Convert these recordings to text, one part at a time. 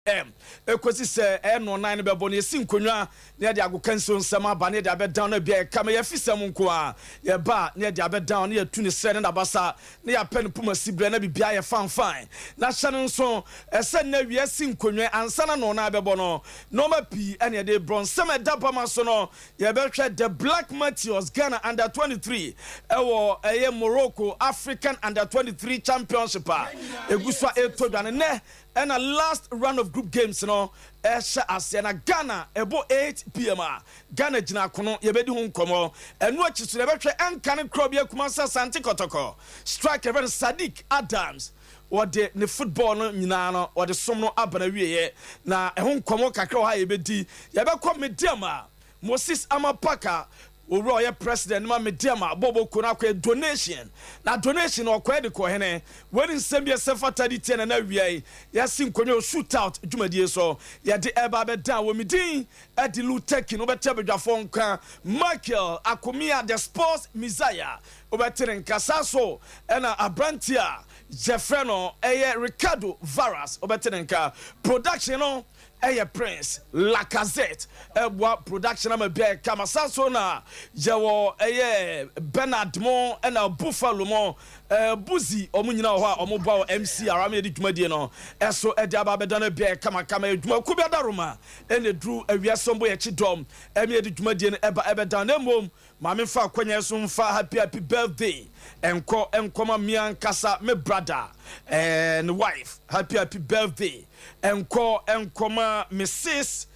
Am ɛkɔsi sɛ ɛyɛ 9:00 no bɛbɔ no, yɛsi nkonnwa na yɛde agoka nsuo nsɛm aba na yɛde abɛdan no bia ɛka ma yɛfi sɛm nko a yɛba na yɛde abɛdan no, yɛtu ne srɛ ne nabasa na yɛapɛ no poma siberɛ na biribiara yɛ fanfan. Na hyɛ no nso ɛsɛ nnɛ wia si nkonnwa ansa na 9:00 bɛbɔ no, nneɛma pii ɛne yɛde brɔ nsɛm ɛda bama so no. Yɛbɛhwɛ the Black Meteors, Ghana under 23, ɛwɔ ɛyɛ Morocco African Under 23 Championship a ɛgu so a ɛtɔ dwa no. Nnɛ ɛna last round of group games no ɛhyɛ aseɛ na Ghana ɛbɔ 8 p.m. a Ghana gyina akono. Yɛbɛdi ho nkɔmmɔ. Ɛno akyi so yɛbɛhwɛ ɛnka ne korɔ bi akuma sɛ Asante Kɔtɔkɔ striker ɛfɛ no Sadiq Adams, wɔde ne football no nyinaa no wɔde som no aba na wieɛ, na ɛho nkɔmmɔ kakra wɔ ha yɛbɛdi. Yɛbɛkɔ Medeama, Moses Amapaka owura ɔyɛ president ma Medeama bɔbɔ ko no akɔyɛ donation, na donation no ɔkɔɛ de kɔ hene. Wɔne nsɛm bi ɛsɛ fata de tie na na awia yi yɛsi nkonnwa shootout dwumadie so yɛde ɛba abɛdan wɔ midin ɛde luteki no wobɛte abadwafoɔ nka Michael Akomia, the Sports Messiah, wobɛte ne nkasa so, ɛna aberante a yɛfrɛ no ɛyɛ Ricardo Varas, wobɛte ne nka. Production no ɛyɛ Prince Lacazette, ɛboa production ama bia ɛkama sa so, na yɛwɔ ɛyɛ Bernard mo ɛna Buffalo mo Buzi, ɔmo nyinaa wɔ hɔ a ɔmo boa wɔ MC ara ma yɛde dwumadie no ɛso ɛde aba abɛda no bia ɛkamakama. Adwumakuo bi adaroma ɛna duru awia sɔmbo yɛkyi dɔm ɛma yɛde dwumadie no ɛba ɛbɛda. Na mmom maame fa akɔnya so mfa happy happy birthday ɛnkɔ ɛnkɔma mmea nkasa me brother ne wife. Happy happy birthday ɛnkɔ ɛnkɔma Mrs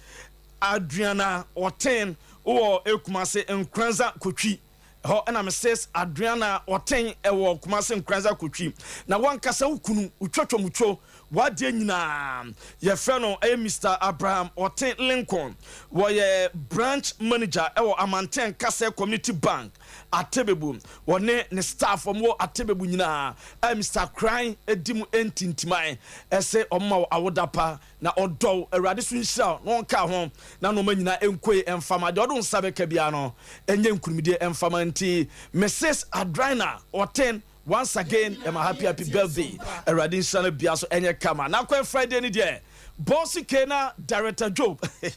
Adriana Ɔten wɔ Ekumase Nkranza Kotwi hɔ, ɛna Mrs Adriana Ɔten ɛwɔ Kumase Nkranza Kotwi. Na wankasa wo kunu wotwatwa wadeɛ nyinaa yɛfrɛ no ɛyɛ Mr Abraham Ɔten Lincoln, wɔyɛ branch manager ɛwɔ Amanten Kasɛ Community Bank Atebebu. Wɔne ne staff wɔn wɔ Atebebu nyinaa ɛ Mr Kran edi mu ntintiman ɛsɛ ɔmo awoda pa na ɔdɔw Awurade so nhyira na ɔnka ho na nneɛma nyinaa nkoe mfama deɛ ɔdo nsa bɛka biara no ɛnyɛ nkunimdie mfama. Nti Mrs Adriana Ɔten, once again ɛma happy happy birthday. Awurade nhyira no bia so ɛnyɛ kama. Na akɔɛ Friday ni deɛ bɔɔsi ke na Director Job, hey,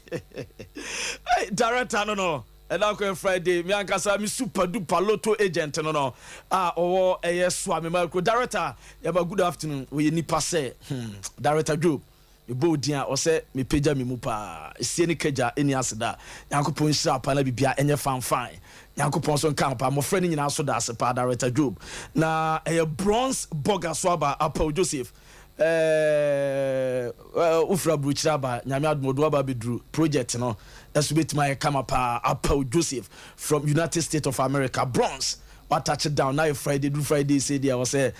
director no ɛna akɔyɛ Friday. Mi ankasa mi super duper lotto agent no a ɔwɔ ɛyɛ Suame Micro. Director, yaba, good afternoon. Wɔyɛ nipa sɛ Director Job mebɔ odin a ɔsɛ mepagya me mu paa esie ne kagya ɛni aseda. Nyankopɔn nhyira pa na bibia ɛnyɛ fanfan. Nyankopɔn so nka pa mmɔfra no nyinaa so da ase paa, Director Job. Na ɛyɛ bronze burger so aba Apaw Joseph, wofiri aburokyire aba, Nyame adomodo aba abɛduru project no ɛso bɛtumi ayɛ kama paa. Apaw Joseph from United States of America, bronze watouch down na yɛ Friday du Friday sɛ deɛ wɔ sɛ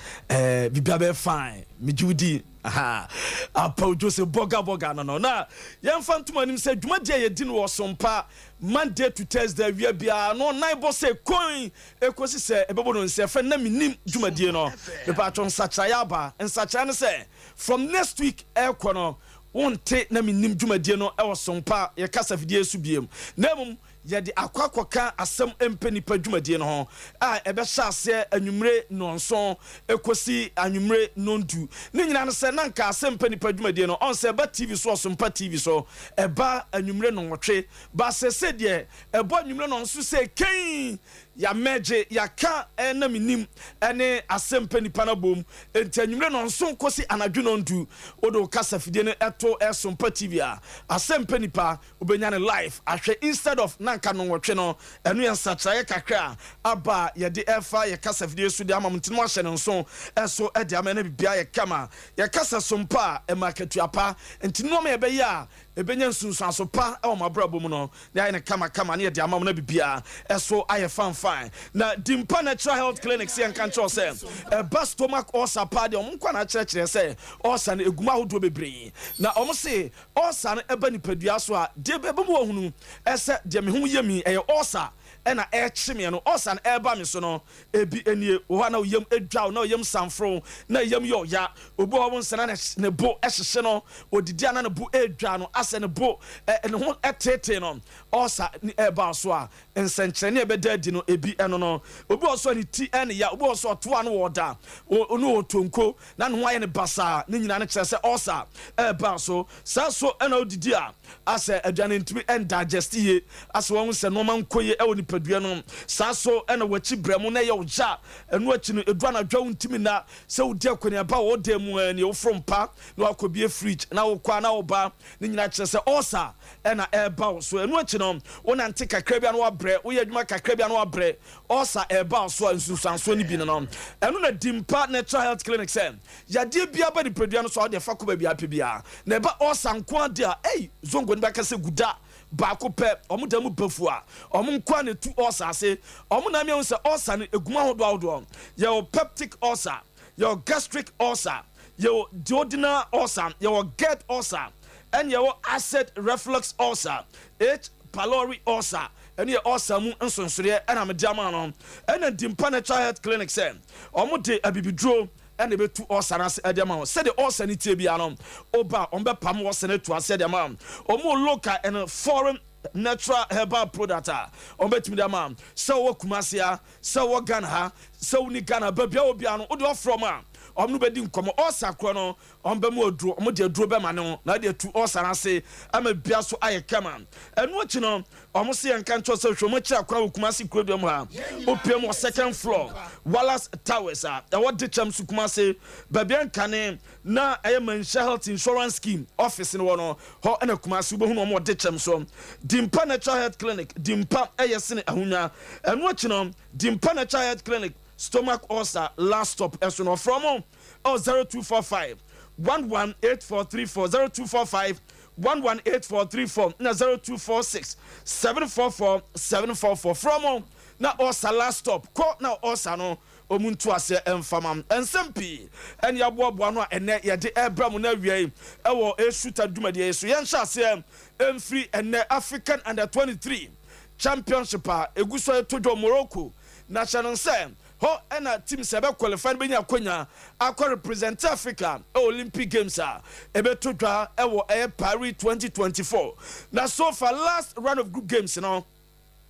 biribia bɛyɛ fine. Megye wo di. Apaw Joseph bɔga bɔga no na yɛmfa ntoma anim sɛ dwumadie a yɛdi no wɔ Sompa Monday to Thursday awia biara no ɔnan bɔ sɛ koin ɛkɔsi sɛ ɛbɛbɔ no nsɛ fɛ na menim dwumadie no. Mepatwɔ nsakyerɛeɛ aba. Nsakyerɛ no sɛ from next week ɛrekɔ no, wonte na menim dwumadie no ɛwɔ Sompa yɛkasa fidie so biem, na mmom yɛde akɔ akɔka Asɛm Mpɛ Nipa dwumadie no ho a ɛbɛhyɛ aseɛ anwummere 7 ɛkɔsi anwummere 10:00. Ne nyinaa no sɛ na nka Asɛm Mpɛ Nipa dwumadie no ɔn sɛ ɛba TV so, Ɔsompa TV so, ɛba anwummere 8:00 ba sɛ sɛ deɛ ɛbɔ anwummere 7 sɛ kɛn yɛamɛgye yɛaka ɛna menim ɛne Asɛm Pɛ Nipa no bom. Enti anwummerɛ 7 kɔsi anadwo 10:00, wode wo kasa fidie no ɛto Ɛsompa TV a, Asɛm Pɛ Nipa wobɛnya ne live ahwɛ instead of na nka 8:00 no. Ɛno yɛ nsakyerɛeɛ kakra a aba a yɛde ɛfa yɛ kasa fidie so de ama mo. Nti no ahyɛ ne nso ɛso ɛde ama no biribiara yɛ kama. Yɛkasa Sompa a ɛma akatua pa, nti nneɛma yɛbɛyɛ a ɛbɛnya nsunsuanso pa ɛwɔ mo abrabɔ mu no na ayɛ no kamakama ne yɛde ama mo no biribiara ɛso ayɛ fanfan. Na Dimpa Natural Health Clinic sɛ yɛnka nkyerɛw sɛ ɛba stomach ulcer paa deɛ, ɔmo nkwa na akyerɛkyerɛ sɛ ulcer no egu mu ahodoɔ bebree, na ɔmo se ulcer no ɛba nipadua so a, deɛ ɛbɛ mu wɔhunu ɛsɛ deɛ me ho yɛ mi ɛyɛ ulcer. Ɛna ɛrekye meɛ no, ulcer no ɛreba me so no, ebi nie. Wɔ hɔ a na wo yam dwa wo, na wo yam sanforo wo, na yam yɛ ɔya. Obi wɔ hɔ wo nsa na ne bo hyehye no, odidi a na ne bo redwa no, asɛ ne bo, ne ho teetee no. Ulcer ɛreba wo so a, nsɛnkyerɛnne a ɛbɛda adi no, ebi ɛno no. Obi wɔ hɔ nso a ne ti ɛne ya, obi wɔ hɔ nso a ɔto ano wɔ ɔda, ɔne ɔtonko, na ne ho ayɛ no basaa. Ne nyinaa no kyerɛ sɛ ulcer ɛreba wo so. Saa nso ɛna wodidi a, asɛ aduane ntumi ndigest yie, asɛ wahu sɛ nnoɔma nkɔ yie wɔ nipadua no mu, saa so na wakyi brɛ mu na ɛyɛ wo ya, ɛno akyi no ɛdu anadwo a wontumi nna, sɛ wodi akɔneaba wɔ wo dan mu a nie woforo mpa na wakɔbie fridge na wokɔ a na woba, ne nyinaa kyerɛ sɛ ulcer na ɛreba wo so, ɛno akyi no wonante kakra bi a na wabrɛ, woyɛ adwuma kakra bi a na wabrɛ, ulcer ɛreba wo so a nsunsuansoɔ no bi no no, ɛno na Dimpa Natural Health Clinic sɛ Yadeɛ biara ba nipadua no so a, wode fa kɔ baabi a wopɛ biara. Na ɛba ulcer nko ara deɛ a, ei, zongo no bɛka sɛ guda baako pɛ. Wɔn da mu bafua, wɔn nko ara na ɛtu ulcer ase. Wɔn na ama yɛahu sɛ ulcer no, ɛgu mu ahodoɔ ahodoɔ. Yɛwɔ peptic ulcer, yɛwɔ gastric ulcer, yɛwɔ duodenal ulcer, yɛwɔ GERD ulcer, ɛna yɛwɔ acid reflux ulcer, H. Pylori ulcer. Ɛno yɛ ulcer mu nsonsonoeɛ ɛna mede ama no. Ɛna Dimpa Natural Health Clinic sɛ wɔde abibiduro na ɛbɛtu ulcer no ase de ama wo. Sɛdeɛ ulcer no teɛ biara no, woba a, wɔbɛpam ulcer no atu aseɛ de ama wo. Wɔwɔ local and foreign natural herbal product a wɔbɛtumi de ama wo. Sɛ wowɔ Kumasi ha, sɛ wowɔ Ghana ha, sɛ wonni Ghana, baabi a wowɔ biara no, wode ɔfrɛ wɔn a, wɔne wo bɛdi nkɔmmɔ. Ulcer korɔ no, Wɔbɛma aduro, wɔde aduro bɛma no na wɔde atu ulcer no ase ama biribiara so ayɛ kama. Ɛno akyi no, wɔse yɛnka nkyerɛ wo sɛ hwɛ wɔn akyiri akwan wɔ Kumasi kurodua mu ha. Wopue mu wɔ second floor, Wallace Towers a ɛwɔ Dekyɛm so Kumasi, baabi a nkane na ɛyɛ Manhyia Health Insurance Scheme office no wɔ no, hɔ na Kumasi wobɛhunu wɔn wɔ Dekyɛm so. Dimpa Natural Health Clinic, Dimpa yɛ sene ahonya. Ɛno akyi no, Dimpa Natural Health Clinic, Stomach ulcer, last stop ɛso no, wɔfrɛ wɔn ɔ 0245 118434 0245 118434 na 0246 744 744 frɛ ɔmo na ɔsa last stop kɔ na ɔsa no ɔmo ntu aseɛ ɛmfa ma nsɛm pii ɛne aboaboa no a ɛnɛ yɛde ɛbrɛ mo no awiei ɛwɔ ɛsuta dwumadie yi so yɛnhyɛ aseɛ ɛmfiri ɛnɛ African Under 23 Championship a ɛgu so ɛto dwa Morocco na hyɛ no nsɛ Hɔ na team sɛ ɛbɛ qualify no bɛnya akwanya akɔ represent Africa wɔ Olympic Games a ɛbɛtɔ dwa wɔ ɛyɛ Paris 2024. Na so far last round of group games no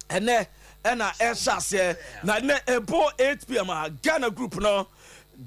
ɛnɛ ɛna ɛhyɛ aseɛ na ɛnɛ ɛbɔ 8pm a Ghana group no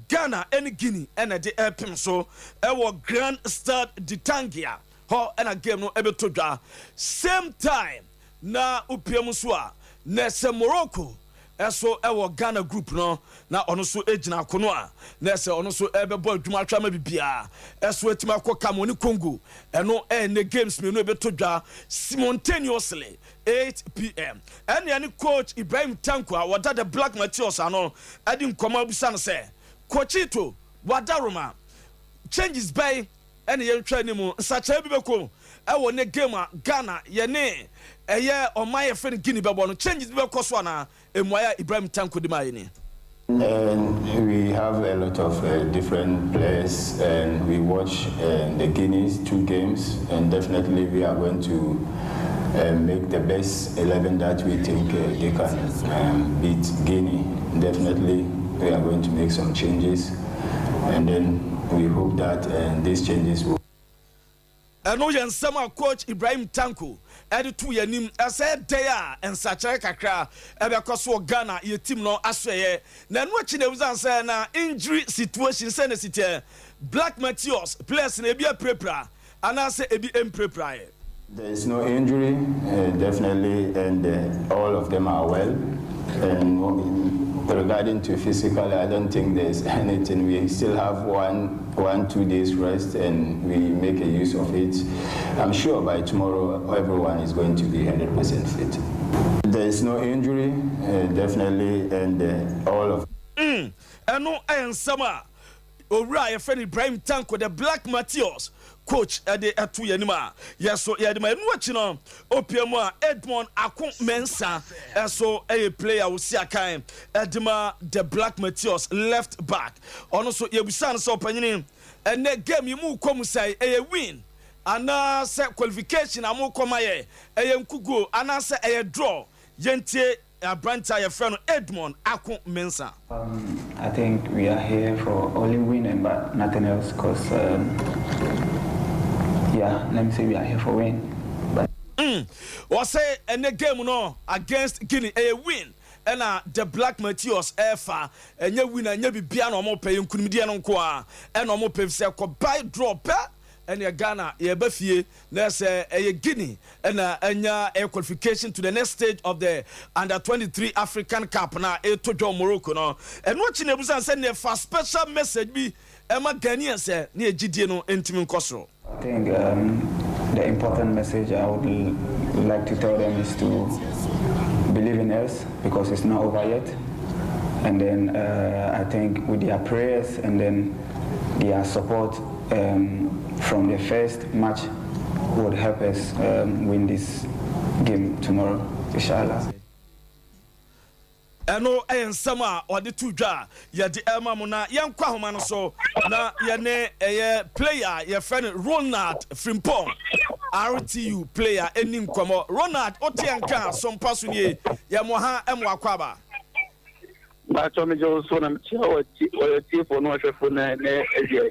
Ghana ɛne Guinea ɛna ɛde ɛpem so ɛwɔ Grand Stade de Tangier hɔ ɛna game no ɛbɛtɔ dwa same time na wopie mu so a na ɛsɛ Morocco nso wɔ Ghana group no na ɔno nso gyina akono a na ɛsɛ ɔno nso ɛbɛbɔ adwuma ahwɛ ama biribiara ɛso atumi akɔ kama ɔne Congo ɛno ɛnɛ games mmienu ɛbɛtɔ dwa simultaneously 8pm ɛne ɛne coach Ibrahim Tanko a wɔda the Black Matthias ano ɛde nkɔmɔ abusa no sɛ Coachito Wadaroma changes bɛn ɛne yɛnhwɛ anim nsakyeraɛ bi bɛkɔ mu ɛwɔ ne game a Ghana yɛne ɛyɛ ɔman yɛfrɛ no Guinea bɛbɔ no changes bi bɛkɔ so anaa mmuaeɛ a Ibrahim Tanko de maa yɛ ni. And we have a lot of uh, different players, and we watch uh, the Guineas two games, and definitely we are going to uh, make the best 11 that we think uh, they can um, beat Guinea. Definitely, we are going to make some changes, and then we hope that uh, these changes will. Ɛno yɛ nsɛm a coach Ibrahim Tanko de too yɛn anim. Ɛsɛ dɛn a nsakyeraɛ kakra bɛkɔ so wɔ Ghana yɛ team no asoɛeɛ. Na ɛno akyi na ɛbisa sɛ na injury situation sɛn na ɛsi teɛ? Black Meteors players no ebi apirapira anaasɛ ebi mpirapiraeɛ? There is no injury, uh, definitely, and uh, all of them are well. And regarding to physically, I don't think there's anything. We still have one, one, 2 days rest, and we make a use of it. I'm sure by tomorrow everyone is going to be 100% fit. There is no injury, definitely, and all of. Ɛno ɛyɛ nsɛm a owura a yɛfrɛ no Ibrahim Tanko the Black Matthias coach ɛde ɛto yɛn anim a yɛso yɛde ma. Ɛno akyi no opia mu a Edmond Ako Mensa ɛso ɛyɛ player wosi akan ɛde ma the Black Matthias, left back. Ɔno nso yɛbusa no sɛ ɔpanyini ɛnɛ game yi mu kɔ mu sɛ ɛyɛ win anaasɛ qualification a mo kɔ ma yɛ ɛyɛ nkuguo anaasɛ ɛyɛ draw. Yɛntie. aberante a yɛfrɛ no Edmond Ako Mensah. I think we are here for only winning, but nothing else. 'Cause yeah, let me say we are here for win. But Wɔsɛ ɛnɛ game no against Guinea ɛyɛ win ɛna the Black Meteors ɛɛfa. Ɛnyɛ win a ɛnyɛ bibia na ɔmo pɛ, yɛ nkunimdiɛ no nko a ɛna ɔmo pɛ, sɛ kɔbae draw pɛ ɛne Ghana yɛba fie na sɛ ɛyɛ Guinea ɛna ɛnya ɛyɛ qualification to the next stage of the Under 23 African Cup na ɛto dwa Morocco no. Ɛno akyi na ebusa sɛ neɛ fa special message bi ɛma Ghanaian sɛ ne yɛgyidie no ntumi nkɔ soro. I think the important message I would like to tell them is to believe in us because it's not over yet. And then I think with their prayers and then their support from the first match would help us win this game tomorrow, inshallah. Ɛno ɛyɛ nsɛm a ɔde to dwa a yɛde ɛma mo na yɛnkɔ ahoma no so na yɛne ɛyɛ player yɛfrɛ no Ronald Frimpong, RTU player, ɛni nkɔmmɔ. Ronald, wote yɛn ka sompa so nie, yɛmmɔ ha ɛmo akɔ aba. Bàtɔ mi jẹ́ oṣù na mekyia ɔyɛ tiefo na ɔhwɛfo na ne awie.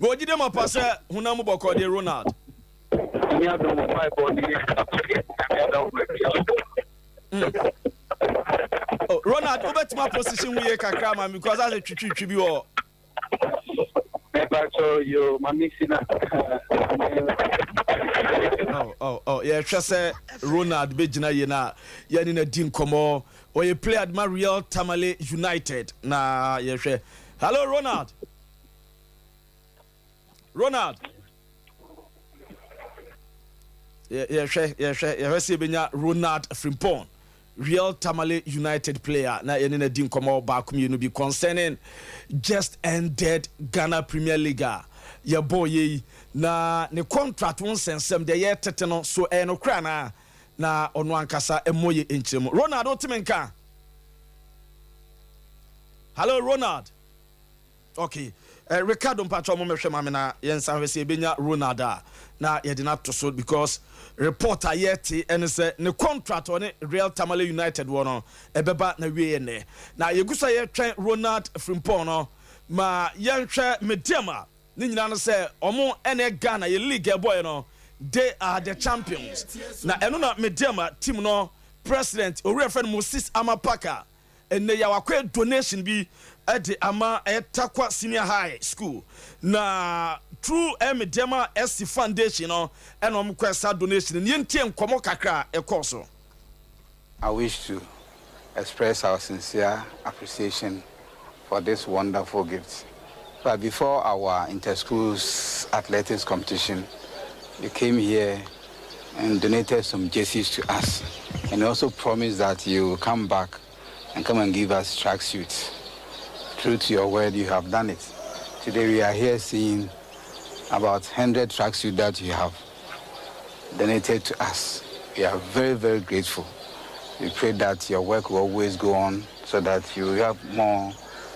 Wɔgyide ma pa sɛ honam bɔkɔ deɛ, Ronald? Ní adum wɔ mpaebɔ ne adum wɔ. Oh, Ronald, wobɛtumi aposition wo yie kakra ma me because asɛ twitwitwi bi wɔ. Mepatɔ yo, mami si na. Oh, yɛhwɛ sɛ Ronald bɛgyina yie no a yɛne no di nkɔmmɔ. Ɔyɛ player ma Real Tamale United na yɛhwɛ. Hello, Ronald. Ronald, yɛhwɛ sɛ yɛbɛnya Ronald Frimpong, Real Tamale United player, na yɛne no di nkɔmmɔ baako mmienu bi concerning just ended Ghana Premier League a yɛbɔɔ yɛ yi na ne contract ho nsɛnsɛm deɛ yɛtete no so, ɛyɛ nokorɛ anaa, na ɔno ankasa ɛmmɔ yɛ nkyerɛ mu. Ronald, woteme nka? Hello, Ronald. Okay, Ricardo, mpatwa ɔmo mɛhwɛ ma me na yɛnsa hwɛ sɛ yɛbɛnya Ronald a na yɛde no ato so, because report a yɛte ɛne sɛ ne contract ɔne Real Tamale United wɔ no ɛbɛba na wie nnɛ, na yɛgu so a yɛtwɛn Ronald Frimpong no ma yɛnhwɛ Medeama ne nyinaa no sɛ ɔmo ɛne Ghana yɛ league ɛbɔɛ no, they are the champions. Na ɛno na Medeama team no president, owurɛ fɛ no Moses Amapaka, ɛnɛ yɛ wakɔyɛ donation bi ɛde ama ɛyɛ Takwa Senior High School na through Medeama SC Foundation no ɛna ɔmo kɔ ɛsa donation no. Yɛntie nkɔmɔ kakra a ɛkɔɔ so. I wish to express our sincere appreciation for this wonderful gift. But before our inter-schools athletics competition, you came here and donated some jerseys to us, and also promised that you will come back and come and give us track suits. True to your word, you have done it. Today we are here seeing about 100 tracksuits that you have donated to us. We are very, very grateful. We pray that your work will always go on so that you will have more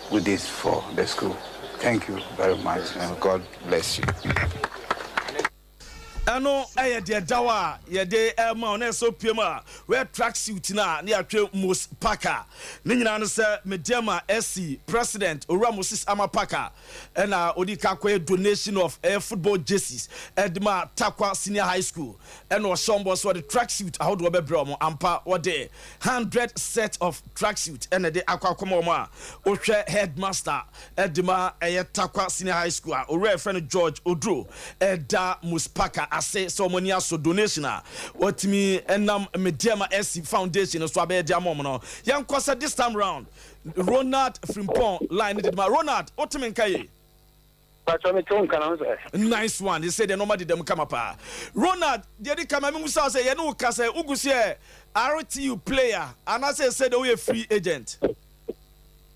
goodies for the school. Thank you very much, and God bless you. Ɛno ɛyɛ deɛ daw a yɛde ɛma ɔno ɛsɛ opiem a wɔyɛ track suit no a ne yɛatwe Mos Parker ne nyinaa no sɛ Medeama SC president, Owura Moses Ama Parker, ɛna odi ka kɔyɛ donation of ɛyɛ football jerseys ɛde ma Takwa Senior High School, ɛna ɔhyɛ wɔn bɔ so wɔde track suit ahodoɔ bɛbrɛ wɔn. Ampa, wɔde 100 set of track suit ɛna ɛde akɔ akɔma wɔn a wohwɛ headmaster ɛde ma ɛyɛ Takwa Senior High School a owura yɛfrɛ no George Oduro ɛda Mos Parker ase sɛ wɔn ani aso donation a wɔtumi ɛnam Medeama SC Foundation so abɛyɛ de ama wɔn no. Yɛn kɔ sɛ this time round Ronald Frimpong line ne de ma. Ronald, wotumi nka yie? Pàtó mi tó nǹkan náà sɛ. Nice one. Sɛ deɛ nɔɔma deda mu kama paa. Ronald, deɛ di kama mi musa sɛ yɛne wo ka sɛ wogu so yɛ RTU player anaasɛ sɛ deɛ woyɛ free agent?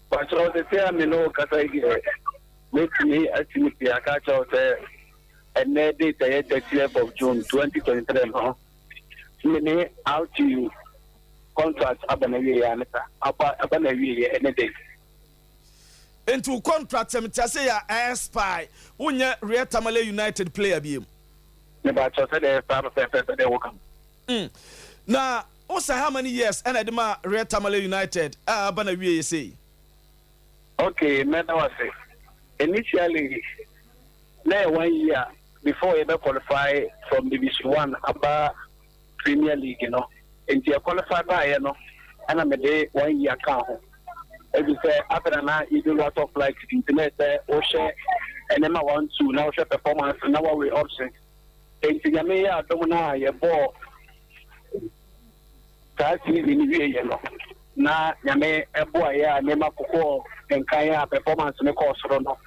Pàtó tètè a mi n'o kasa yi deɛ, metumi atumi pii aka kyerɛw sɛ ɛnɛ date a ɛyɛ 30th of June 2023 no, me ne RTU contract aba na wie yɛ anisa aba na wie yɛ ɛnɛ date. Nti wo contract sɛm te ase yɛ expire, wonyɛ Real Tamale United player biem? Ne ba kyerɛ sɛ deɛ saa pɛpɛɛpɛ deɛ wɔka. Na Wo sign how many years ɛna ɛde ma Real Tamale United a aba na wie yɛ sei? Okay, mɛda wo ase. Initially, na yɛ one year before yɛbɛ qualify from Division 1 aba Premier League no. Nti yɛ qualify baayɛ no, ɛna mede one year ka ho. Ebi sɛ afei na na yɛbɛwura top flight, nti na ɛsɛ wohwɛ nneɛma one two na wohwɛ performance na wawe options. Nti Nyame yɛ adom no a yɛbɔɔ saa season no wieɛ no, na Nyame ɛboa yɛ a nneɛma kokɔɔ nkan a performance no kɔɔ soro no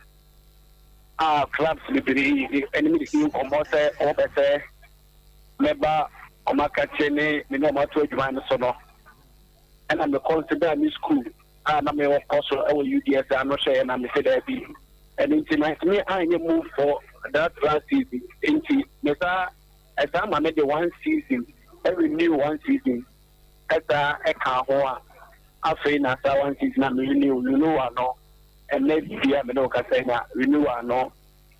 a, clubs bebree ɛne me didi nkɔmmɔ sɛ wɔpɛ sɛ mɛba ɔmo akakye ne me ne ɔmo ato adwuma no so no, ɛna me consider me school a na mewɔ kɔ so ɛwɔ UDS ano hyɛ na me sɛ daabi. Ɛno nti mantumi anyɛ move for that last season, nti me saa ɛsaa ma me de one season, ɛrenew one season ɛsaa ɛka ho a, afei na saa one season a me renew renewal no, ɛnɛ bia me ne wo kasa na renewal no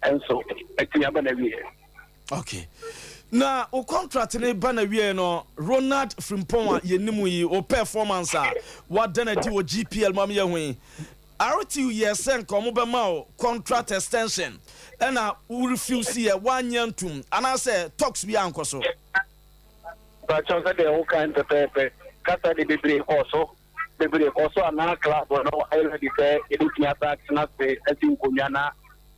ɛnso ɛtumi aba na wie. Okay, na wo contract ne ba na wie no, Ronald Frimpong a yɛnim yi, wo performance a wada no adi wɔ GPL ma meyɛ ho yi, RTU yɛ sɛ nka ɔmo bɛma wo contract extension, ɛna wo refuse yɛ, woanyɛ ntom anaasɛ talks bi ankɔ so? Bàtchɔ, sɛ deɛ woka pɛpɛɛpɛ, kasa de bebree kɔɔ so, bebree kɔɔ so anaa club no ayɛ ready sɛ yɛbɛtumi asa atena ase asi nkonnwa na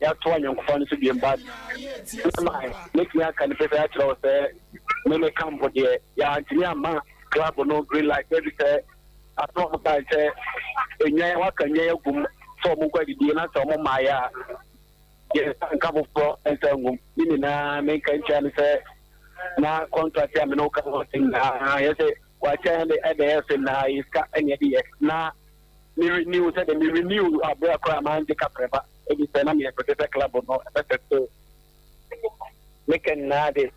yɛato anyɔnkofa no so biem, but ma mɛtumi aka ne pɛpɛ akyerɛ wo sɛ me me camp deɛ, yɛantumi amma club no green light, ɛbi sɛ ato ɔmo kae sɛ enwan waka nwan agum sɛ ɔmo nkɔ adidie na sɛ ɔmo mmaeɛ a, yɛnsa nka foforɔ nsa ngum. Ne nyinaa menka nkyia ne sɛ na contract a me ne wo ka ho nyinaa yɛ sɛ wakyɛn de ɛda yɛ sɛ na yɛ sika ɛne ɛde yɛ na me renew, sɛ de me renew abere koraa maa ngye kaprɛba, ebi sɛ na meyɛ pɛtɛ sɛ club no ɛbɛsɛ so meka nyinaa de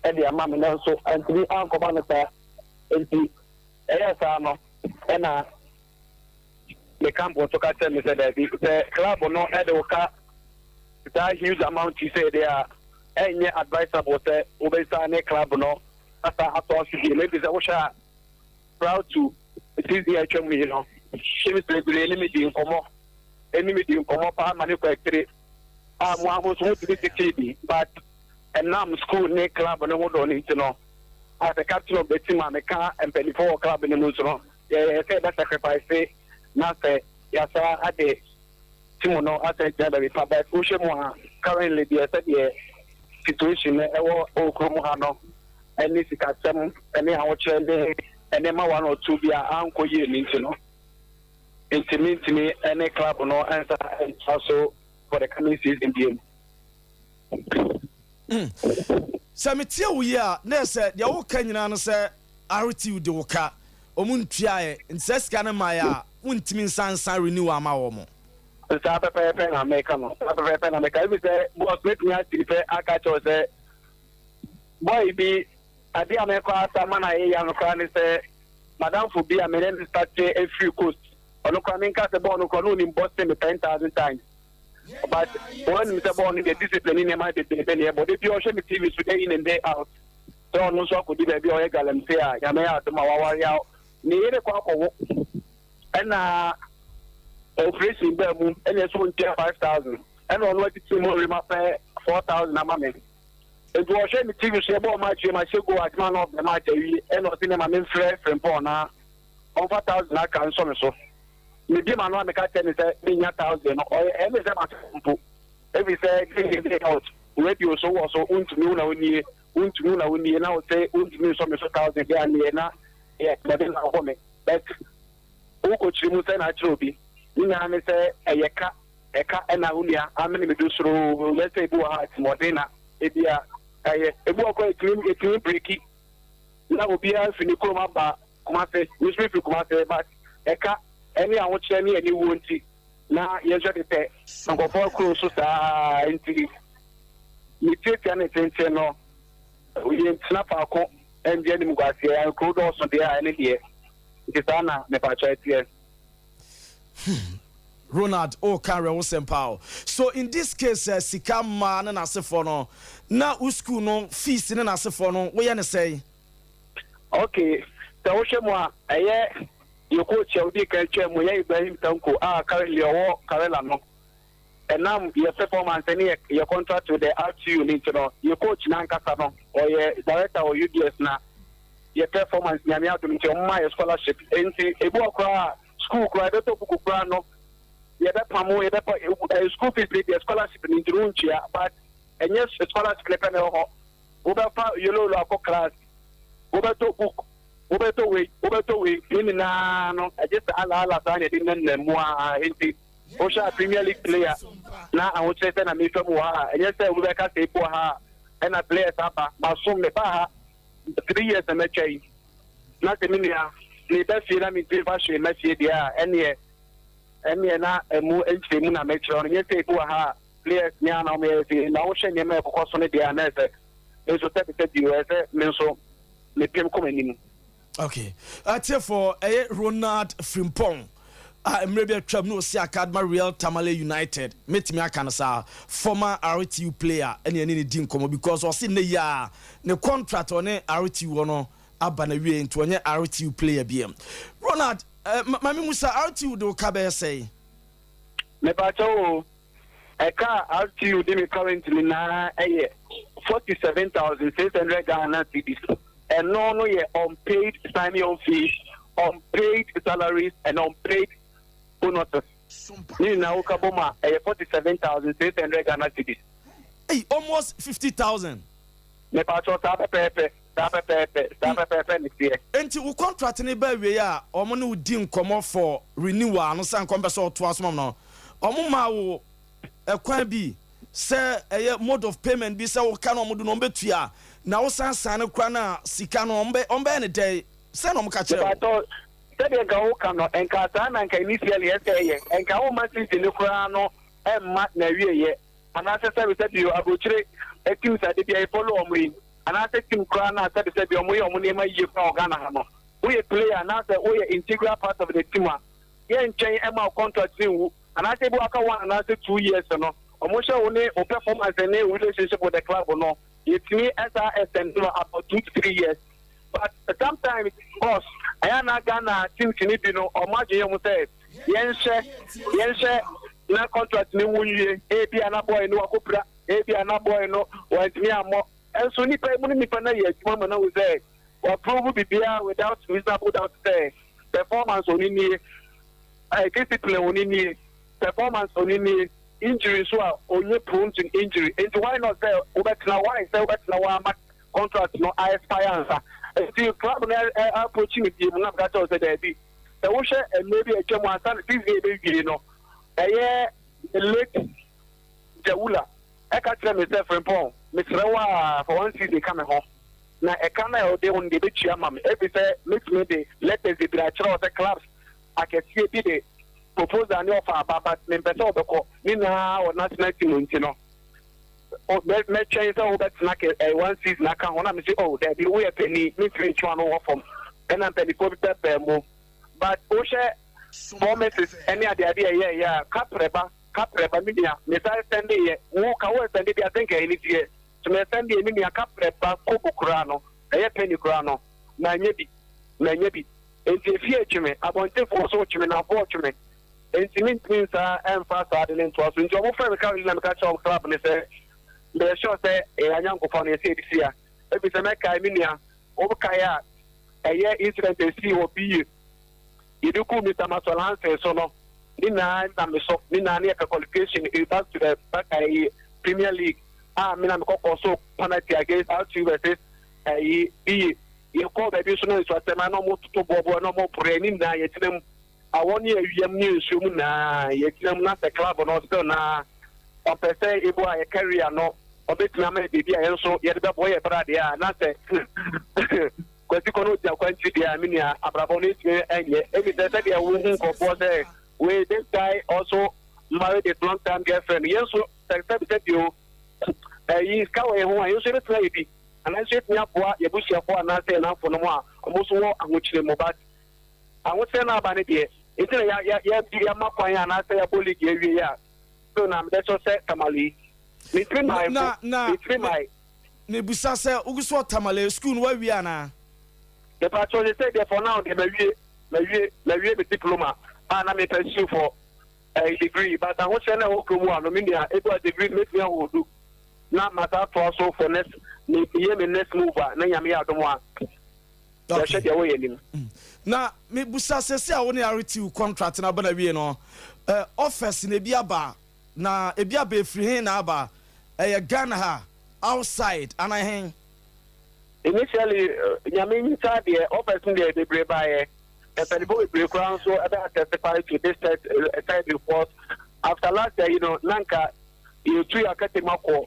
ɛde ama me, nanso antumi ankɔba no saa. Nti ɛyɛ saa no, ɛna me camp nso ka kyerɛ me sɛ daabi, sɛ club no ɛde wo ka saa huge amount yi sɛ deɛ a, ɛnyɛ advisable sɛ wobɛsa ne club no asa atɔ so bio. Maybe sɛ wohwɛ a, prior to season a atwa mu yi no, teams bebree ne me di nkɔmmɔ, ɛne me di nkɔmmɔ paa ma ne kɔ akyire a mo aho nso motumi tetee bi, but ɛnam school ne club no ho dɔ no nti no, as a captain of the team a meka mpanimfoɔ wɔ club no mu nso no, yɛyɛ sɛ yɛbɛ sacrifice na sɛ yɛasa ade team no asa gyina baabi pa. But wohwɛ mu a, currently deɛ, sɛdeɛ situation no ɛwɔ ɛwɔ kurom ha no, ɛne sikasɛm ɛne ahokyerɛ ne nneɛma one or two bi a ankɔ yie ne nti no, ntumi ntumi ɛne club no ɛnsa ɛnsa so for the coming season biem. Sɛ metie wo yi a, na ɛsɛ deɛ woka nyinaa no sɛ RTU de wo ka, ɔmo ntuaeɛ, nti sɛ sika no maeɛ a, wontumi nsa nsa renew ama wɔ mo? Saa pɛpɛɛpɛ na meka no, saa pɛpɛɛpɛ na meka. Ebi sɛ boss metumi asiri pɛ aka kyerɛw sɛ boy bi adeɛ a mekɔ asa ma na yɛyɛ no koraa ne sɛ madamfo bi a mene ne start efiri coast, ɔno koraa menka sɛ bɔɔl no koraa no onim bɔ sen me 10,000 times, but wɔn nim sɛ bɔɔl no deɛ, discipline ne nneɛma bebree ne ɛbɔ de bi. Ɔhwɛ me TV so day in and day out sɛ ɔno nso akɔdi baabi a ɔyɛ galamsey a Nyame yɛ adom a waware a ne yere kɔ akɔwo, ɛna operation baa mu, ɛna ɛso ntua 5,000, ɛna ɔno atiti mu rema pɛ 4,000 ama me. Nti ɔhwɛ me TV so, yɛbɔ match yɛ ma hyɛ goal adwuma na ɔbɛ match awie, ɛna ɔsi ne ma me mfrɛ Frimpɔn na ɔmfa 1,000 aka nsɔ me so. Mebi ma no a, meka kyerɛ ne sɛ menya 1,000 no, ɔyɛ ɛne sɛ mate mpo, ebi sɛ day in day out radio so wɔ so, wontumi wo na wonie, wontumi wo na wonie, na wo sɛ wontumi nsɔ me so 1,000 deɛ aneɛ na yɛ bɔde na ɔbɔ me. But wokɔkyiri mu sɛ na akyerɛ obi ne nyinaa ne sɛ ɛyɛ ka ɛka, ɛna wo nua amene me do soro yɛ sɛ ebi wɔ ha atimɔden na ebi a ɛyɛ ebi wɔ kɔ etumi break na obiara fi ne kurom aba Kumase, me nso firi Kumase, but ɛka ɛne ahokyerɛ ne aniwuo nti na yɛhwɛ tetɛ nkɔfoɔ kuro so saa. Nti ne tiatia ne tenten no, yɛntena faako ɛngye anim guaseɛ, kuro dɔɔso deɛ a, ɛne deɛ nti saa na mepakyɛ teɛ. Ronald, o kan rɛ wo sɛm paa o. So in this case, sika mmaa ne n'asefoɔ no na wo school no fees ne n'asefoɔ no, woyɛ ne sɛn? Okay. Sɛ wohwɛ mu a, ɛyɛ yɛ coach a odii kan twaa mu, yɛ Ibrahim Tanko a currently ɔwɔ Karela no. Ɛnam yɛ performance ne yɛ yɛ contract with the RTU no nti no, yɛ coach no ankasa no, ɔyɛ director wɔ UBS na yɛ performance, Nyame adom nti, ɔmo maa yɛ scholarship. Nti ebi wɔ koraa a, school koraa yɛbɛtɔ buku koraa no, yɛbɛpamo, yɛbɛpa ɛɛ school fees ne deɛ, scholarship no nti no wontua, but ɛnyɛ scholarship ne pɛ na ɛwɔ hɔ. Wobɛfa yololo akɔ class, wobɛtɔ book, wobɛtɔ wei, wobɛtɔ wei, ne nyinaa no ɛgye sɛ ala ala saa na yɛde nenam mu a. Nti wohwɛ a, Premier League player na ahokyerɛ sɛ na mefa mu wɔ ha a, ɛnyɛ sɛ obi bɛka sɛ ebi wɔ ha a ɛna players aba masom. Meba ha 3 years na mɛtwa yi na sɛ me nua meba fie na mentumi fa hwee ma fie deɛ a, ɛneɛ na ɛmu nkyerɛmu na mɛkyerɛ no. Nyɛ sɛ ebi wɔ ha a players ne ana ɔmo yɛ fie na wohwɛ nneɛma a ɛkokɔ so no deɛ a, na ɛsɛ me nso sɛbi sɛ bio, ɛsɛ me nso mepem kɔ m'anim. Okay, atiefo, ɛyɛ Ronald Frimpong a mmerɛ bi atwam na ɔsi akadma Real Tamale United, mɛtumi aka no saa, former RTU player, ɛne ɛne ne di nkɔmmɔ because ɔse nnɛ yi a ne contract ɔne RTU wɔ no aba na wie, nti ɔnyɛ RTU player biam. Ronald, maame musa, RTU de wo ka bɛyɛ sɛe? Mepakyɛw o, ɛka a RTU de me currently na ɛyɛ 47,600 Ghana cedis. Ɛno no yɛ unpaid signing on fees, unpaid salaries and unpaid bonuses. Ne nyinaa woka bɔ mu a, ɛyɛ 47,600 Ghana cedis. Hey, almost 50,000. Mepakyɛw, saa pɛpɛɛpɛ, saa pɛpɛɛpɛ, saa pɛpɛɛpɛ ne teɛ. Nti wo contract ne ba awie a, ɔmo ne wo di nkɔmmɔ for renewal no, sɛ nkɔm pɛ sɛ ɔtoa so mam no, ɔmo ma wo ɛkwan bi sɛ ɛyɛ mode of payment bi sɛ woka no, ɔmo do no ɔmo bɛtua na wosan san no kora no a, sika no ɔmo bɛyɛ ne dɛn sɛ na ɔmo ka kyerɛ wo? Mepakyɛw, sɛdeɛ nka woka no, nka saa na nka initially ɛsɛ ɛyɛ nka woma season no koraa no ɛmma na awieyɛ, anaasɛ sɛbi sɛbi aburokyire team sɛ ade bi a yɛfollow ɔmo yi, anaasɛ team koraa na sɛbi sɛbi ɔmo yɛ ɔmo nneɛma yie koraa wɔ Ghana ha no, woyɛ player anaasɛ woyɛ integral part of the team a, yɛn nkyɛn ɛma wo contract ne nwu, anaasɛ ebi waka 1 anaasɛ 2 years no, ɔmo hyɛ wo ne wo performance ne wo relationship with the club no, yɛtumi ɛsa extend no about 2 to 3 years. But sometimes, boss, ɛyɛ na Ghana teams ni bi no, ɔmo adwene yɛ ɔmo sɛ yɛnhyɛ na contract ne wu nwie, ebi ana boy no wakɔpira, ebi ana boy no wɔntumi ammɔ. Ɛnso nipa mu ne nipa no yɛ adwuma ma na wo sɛ wɔapprove biribiara without reasonable doubt sɛ performance oni nie, discipline oni nie, performance oni nie, injury nso a onye prone to injury, nti why not sɛ wobɛtena, why sɛ wobɛtena hɔ ama contract no expire ansa? Nti club no approach me bie mu na meka kyerɛ wo sɛ daabi. Sɛ wohwɛ mmerɛ bi a atwa mu ansa na season yɛbɛwie no, ɛyɛ late Jawula ɛka kyerɛ me sɛ, "Frimpɔn, mesrɛ wo a, for one season ka me ho na ɛka no a ɛwɔde ho no deɛ ɛbɛtua ma me," ɛfiri sɛ mɛtumi de letters bebree akyerɛ wo sɛ clubs akɛseɛ bi de proposal ne ɔfa aba, but mempɛ sɛ wobɛkɔ ne nyinaa wɔ national team nti no, mɛtwɛn sɛ wobɛtena kɛ one season aka ho. Na mese, "Oh daabi, woyɛ pani, mentumi ntwewa no wɔ fam." Ɛna mpanimfoɔ bi pɛpɛɛ mu, but wohwɛ promises ɛne adeade a ɛyɛ a kaprɛba kaprɛba, me nua, mesa sɛnde yɛ wo ka wo sɛnde bi asɛnka ɛni teɛ so mɛ sɛnde yɛ, me nua, kaprɛba kobo koraa no, ɛyɛ penny koraa no na nyɛ bi, na nyɛ bi. Nti efie tweme, abɔntenfoɔ so tweme, nafoɔ tweme, nti mentumi nsa ɛmfa saa de ne ntoa so. Nti ɔmo frɛ me ka na meka kyerɛ ɔmo club ne sɛ meyɛ sure sɛ ɛyɛ anyankofa no yɛsɛ yɛde si a, ebi sɛ mɛkae, me nua, wɔkae a, ɛyɛ incident esi wɔ BA yɛde ku Mr Maxwell Hansen so no, ne nyinaa nam me so. Ne nyinaa ne yɛpɛ qualification back to the back ɛyi Premier League a me na mekɔkɔ so penalty against R2 versus ɛyi BA. Yɛkɔ baabi nso na nsu asɛm a na ɔmo toto boɔboɔ na ɔmo pore. Ne nyinaa yɛgyina mu, awɔ ne awiam ne nsuo mu nyinaa yɛgyina mu. Na sɛ club no still na ɔpɛ sɛ ebu a yɛ career no ɔbɛtumi ama yɛ biribi a yɛn nso yɛde bɛbɔ yɛ bra deɛ a, na sɛ Kwasi kɔ no ogyina kwanti deɛ a, me nua, abrabɔ no etumi ɛnyɛ ebi sɛ sɛdeɛ wohu nkurɔfoɔ sɛ wei, this guy also married his long time girlfriend. Yɛn nso sɛ sɛbi sɛbi o, ɛyi sika wɔ yɛn ho a, yɛn nso yɛbɛtumi ayɛ bi anaa nso yɛtumi aboa yɛn busuafoɔ anaasɛ yɛn namfo no mu a ɔmo nso wɔ ahokyere mu. But ahokyere no aba ne deɛ nti na yɛ yɛ yɛ yɛma kwan anaasɛ yɛabɔ league awie a so na mede so sɛ Tamale yi metiri maa na mpo na metiri maa. Mebusa sɛ wogu so wɔ Tamale, school no wawie anaa? Mepakyɛw sesei deɛ for now deɛ mawie mawie mawie me diploma a na me pursue for ɛyi degree, but ahokyerɛ no a ɛwɔ kurom ha no, me nua, ebi a degree no mɛtumi ahodu na masa atoa so for next me meyɛ me next move a, na Nyame yɛ adom a yɛhwɛ deɛ ɛwɔ yɛn anim. Na mebusa, sesei a wo ne RTU contract no aba na wie no, offers na ebi aba, na ebi aba, efiri he na aba? Ɛyɛ Ghana ha, outside anaa he? Initially, Nyame nsa deɛ, offers no deɛ bebree baeɛ. Mpanyinfoɔ bebree koraa nso ɛbɛ attestify to this third report. After last year na nka yɛtu yɛ akɛtɛ mu akɔ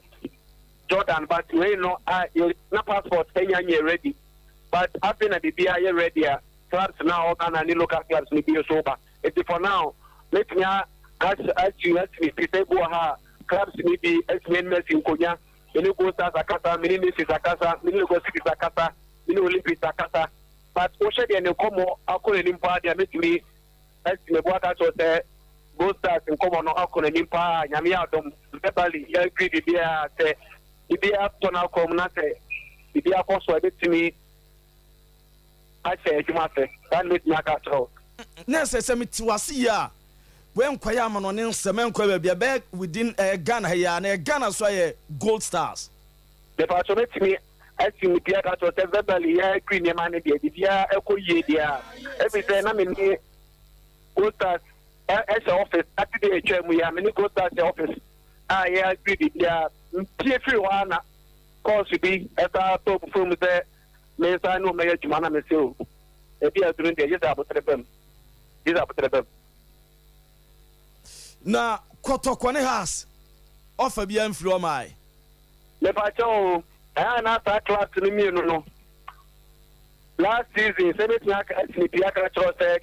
Jordan, but wei no a yɛ na passport ɛnya nyɛ ready, but afei na biribiara yɛ ready a clubs na ɔwɔ Ghana ne local clubs no bi nso ba. Eti for now mɛtumi asi asi asi ti sɛ ebi wɔ ha a clubs no bi atumi anim asi nkonnwa. Me ne Gold Stars akasa, me ne Nations akasa, me ne Lagos Cities akasa, me ne Olympics akasa, but wohwɛ deɛ ne nkɔmmɔ akɔ n'anim paa deɛ, mɛtumi asi me bo aka kyerɛ sɛ Gold Stars nkɔmmɔ no akɔ n'anim paa. Nyame yɛ adom, verbally yɛagree biribiara, sɛ biribiara tɔ no akɔ mu na sɛ biribiara kɔ so a, ɛbɛtumi ahyɛ adwuma ase. Saa na mɛtumi aka akyerɛ wo. Na sɛ mete wase yie a, wɔnkɔyɛ ama no ne nsɛm ɛnkɔ baabi a ɛbɛyɛ within Ghana ha yi a, na ɛyɛ Ghana so ayɛ Gold Stars. Mepatɔ, mɛtumi asi me pia ka kyerɛ sɛ verbally yɛagree nneɛma no deɛ, biribiara ɛkɔ yie deɛ a, ɛfiri sɛ na me ne Gold Stars ɛhyɛ office Saturday atwa mu yi a, me ne Gold Stars hyɛ office a yɛagree biribiara. Mpie firi hɔ a na course bi ɛsa tɔ fufuo mu sɛ me nsa ne ɔmɛyɛ adwuma, na me se o, ebi aduru deɛ, gye sɛ abotere bam, gye sɛ abotere bam. Na Kɔtɔkɔ ne Hearts ɔfa bi amfiri ɔmae? Mepakyɛ o, ɛyɛ na saa clubs no mmienu no, last season, sɛ mɛtumi aka asini pii aka kyerɛ sɛ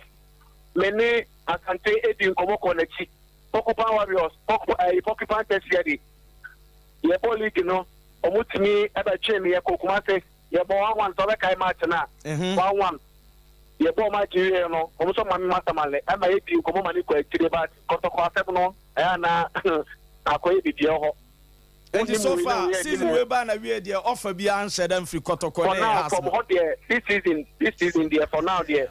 me ne Asante edi nkɔmmɔ kɔ n'akyi, Porcupine Warriors, Porcupine Tertiary. Yɛbɔ league no, ɔmo tumi ɛbɛtwe me, yɛkɔ Kumase, yɛbɔ 1-1, sɛ ɔbɛkae match no a, 1-1. Yɛbɔ match wie no, ɔmo nso ma me masamale ɛma yɛdi nkɔmmɔ ma ne kɔ akyire, but Kɔtɔkɔ asɛm no ɛyɛ na akɔyɛ biribiara hɔ. Nti so far season wei ba na wie deɛ, ɔfa bi anhyɛ dɛ mfiri Kɔtɔkɔ ne Hearts? From hɔ deɛ, this season deɛ, for now deɛ,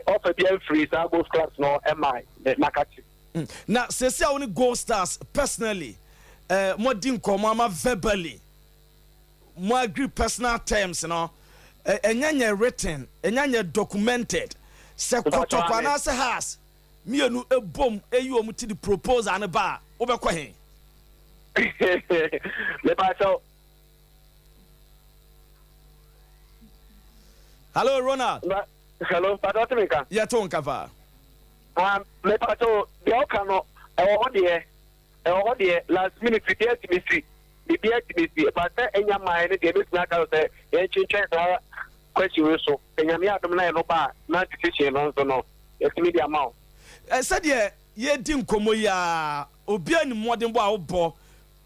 ɔfa bi amfiri saa both clubs no ɛma nakakye. Na sɛsi a wo ne Gold Stars personally mo di nkɔmmɔ ama verbally mo agree personal terms no, ɛnyɛ nyɛ written, ɛnyɛ nyɛ documented, sɛ Kɔtɔkɔ anaasɛ Hearts mmienu ebom eyi wɔn ti di proposal no ba a, wobɛkɔ he? Mepa. Hello, Ronald. Hello, pàtó, ɔtí mi nka? Yɛ to nka fa. Mepa kyɛw, deɛ ɔka no ɛwɔ hɔ deɛ, ɛwɔ hɔ deɛ, last minute biribi atumi si, biribi atumi si, but sɛ ɛnya mmaa no deɛ, ebetumi aka sɛ yɛn twentwɛn saa question wei so. Enyame adom na yɛ no ba a, na decision no nso no yɛtumi de ama wo. Ɛ sɛdeɛ yɛdi nkɔmmɔ yi a, obiara ni mmɔdenbɔ a wobɔ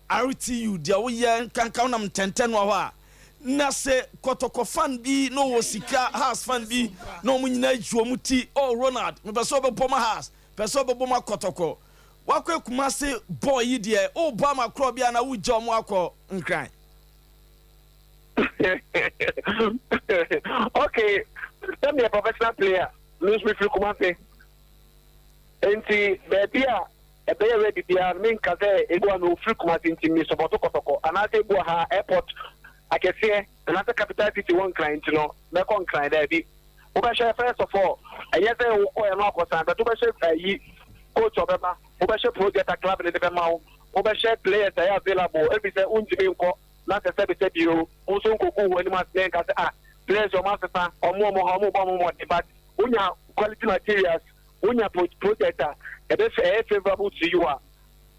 RTU deɛ, woyɛ nkanka wonam ntɛntɛn no hɔ a, na sɛ Kɔtɔkɔ fan bi na ɔwɔ sika, Hearts fan bi na wɔn nyinaa yi wɔn ti, "Oh Ronald, mepɛ sɛ ɔbɛbɔ ma Hearts, pɛ sɛ ɔbɛbɔ ma Kɔtɔkɔ," wakɔ Kumase bɔɔl yi deɛ, ɔrebɔ ama korɔ bi a na wogya wɔn akɔ Nkran? Okay, sɛ meyɛ professional player, me nso mefiri Kumase, nti baabi a ɛbɛyɛ ready biara no, menka sɛ ebi wa mefiri Kumase nti me support Kɔtɔkɔ, anaasɛ ebi wɔ ha airport akɛseɛ anaasɛ capital city wɔ Nkran nti no mɛkɔ Nkran. Daabi, wobɛhwɛ, first of all, ɛnyɛ sɛ wokɔɛ no akɔsan, but wobɛhwɛ ayi coach ɔbɛba, wobɛhwɛ project a club ne de bɛma wo, wobɛhwɛ players a ɛyɛ available. Ebi sɛ wontumi nkɔ na sɛ sɛbi sɛbi o, wo nso nkɔgu wo anim ase ne nka sɛ, ah, players ɔmo asesa ɔmo, ɔmo ha ɔmo bɔ ɔmo mmɔden, but wonya quality materials, wonya project a ɛbɛ ɛyɛ favourable to you a,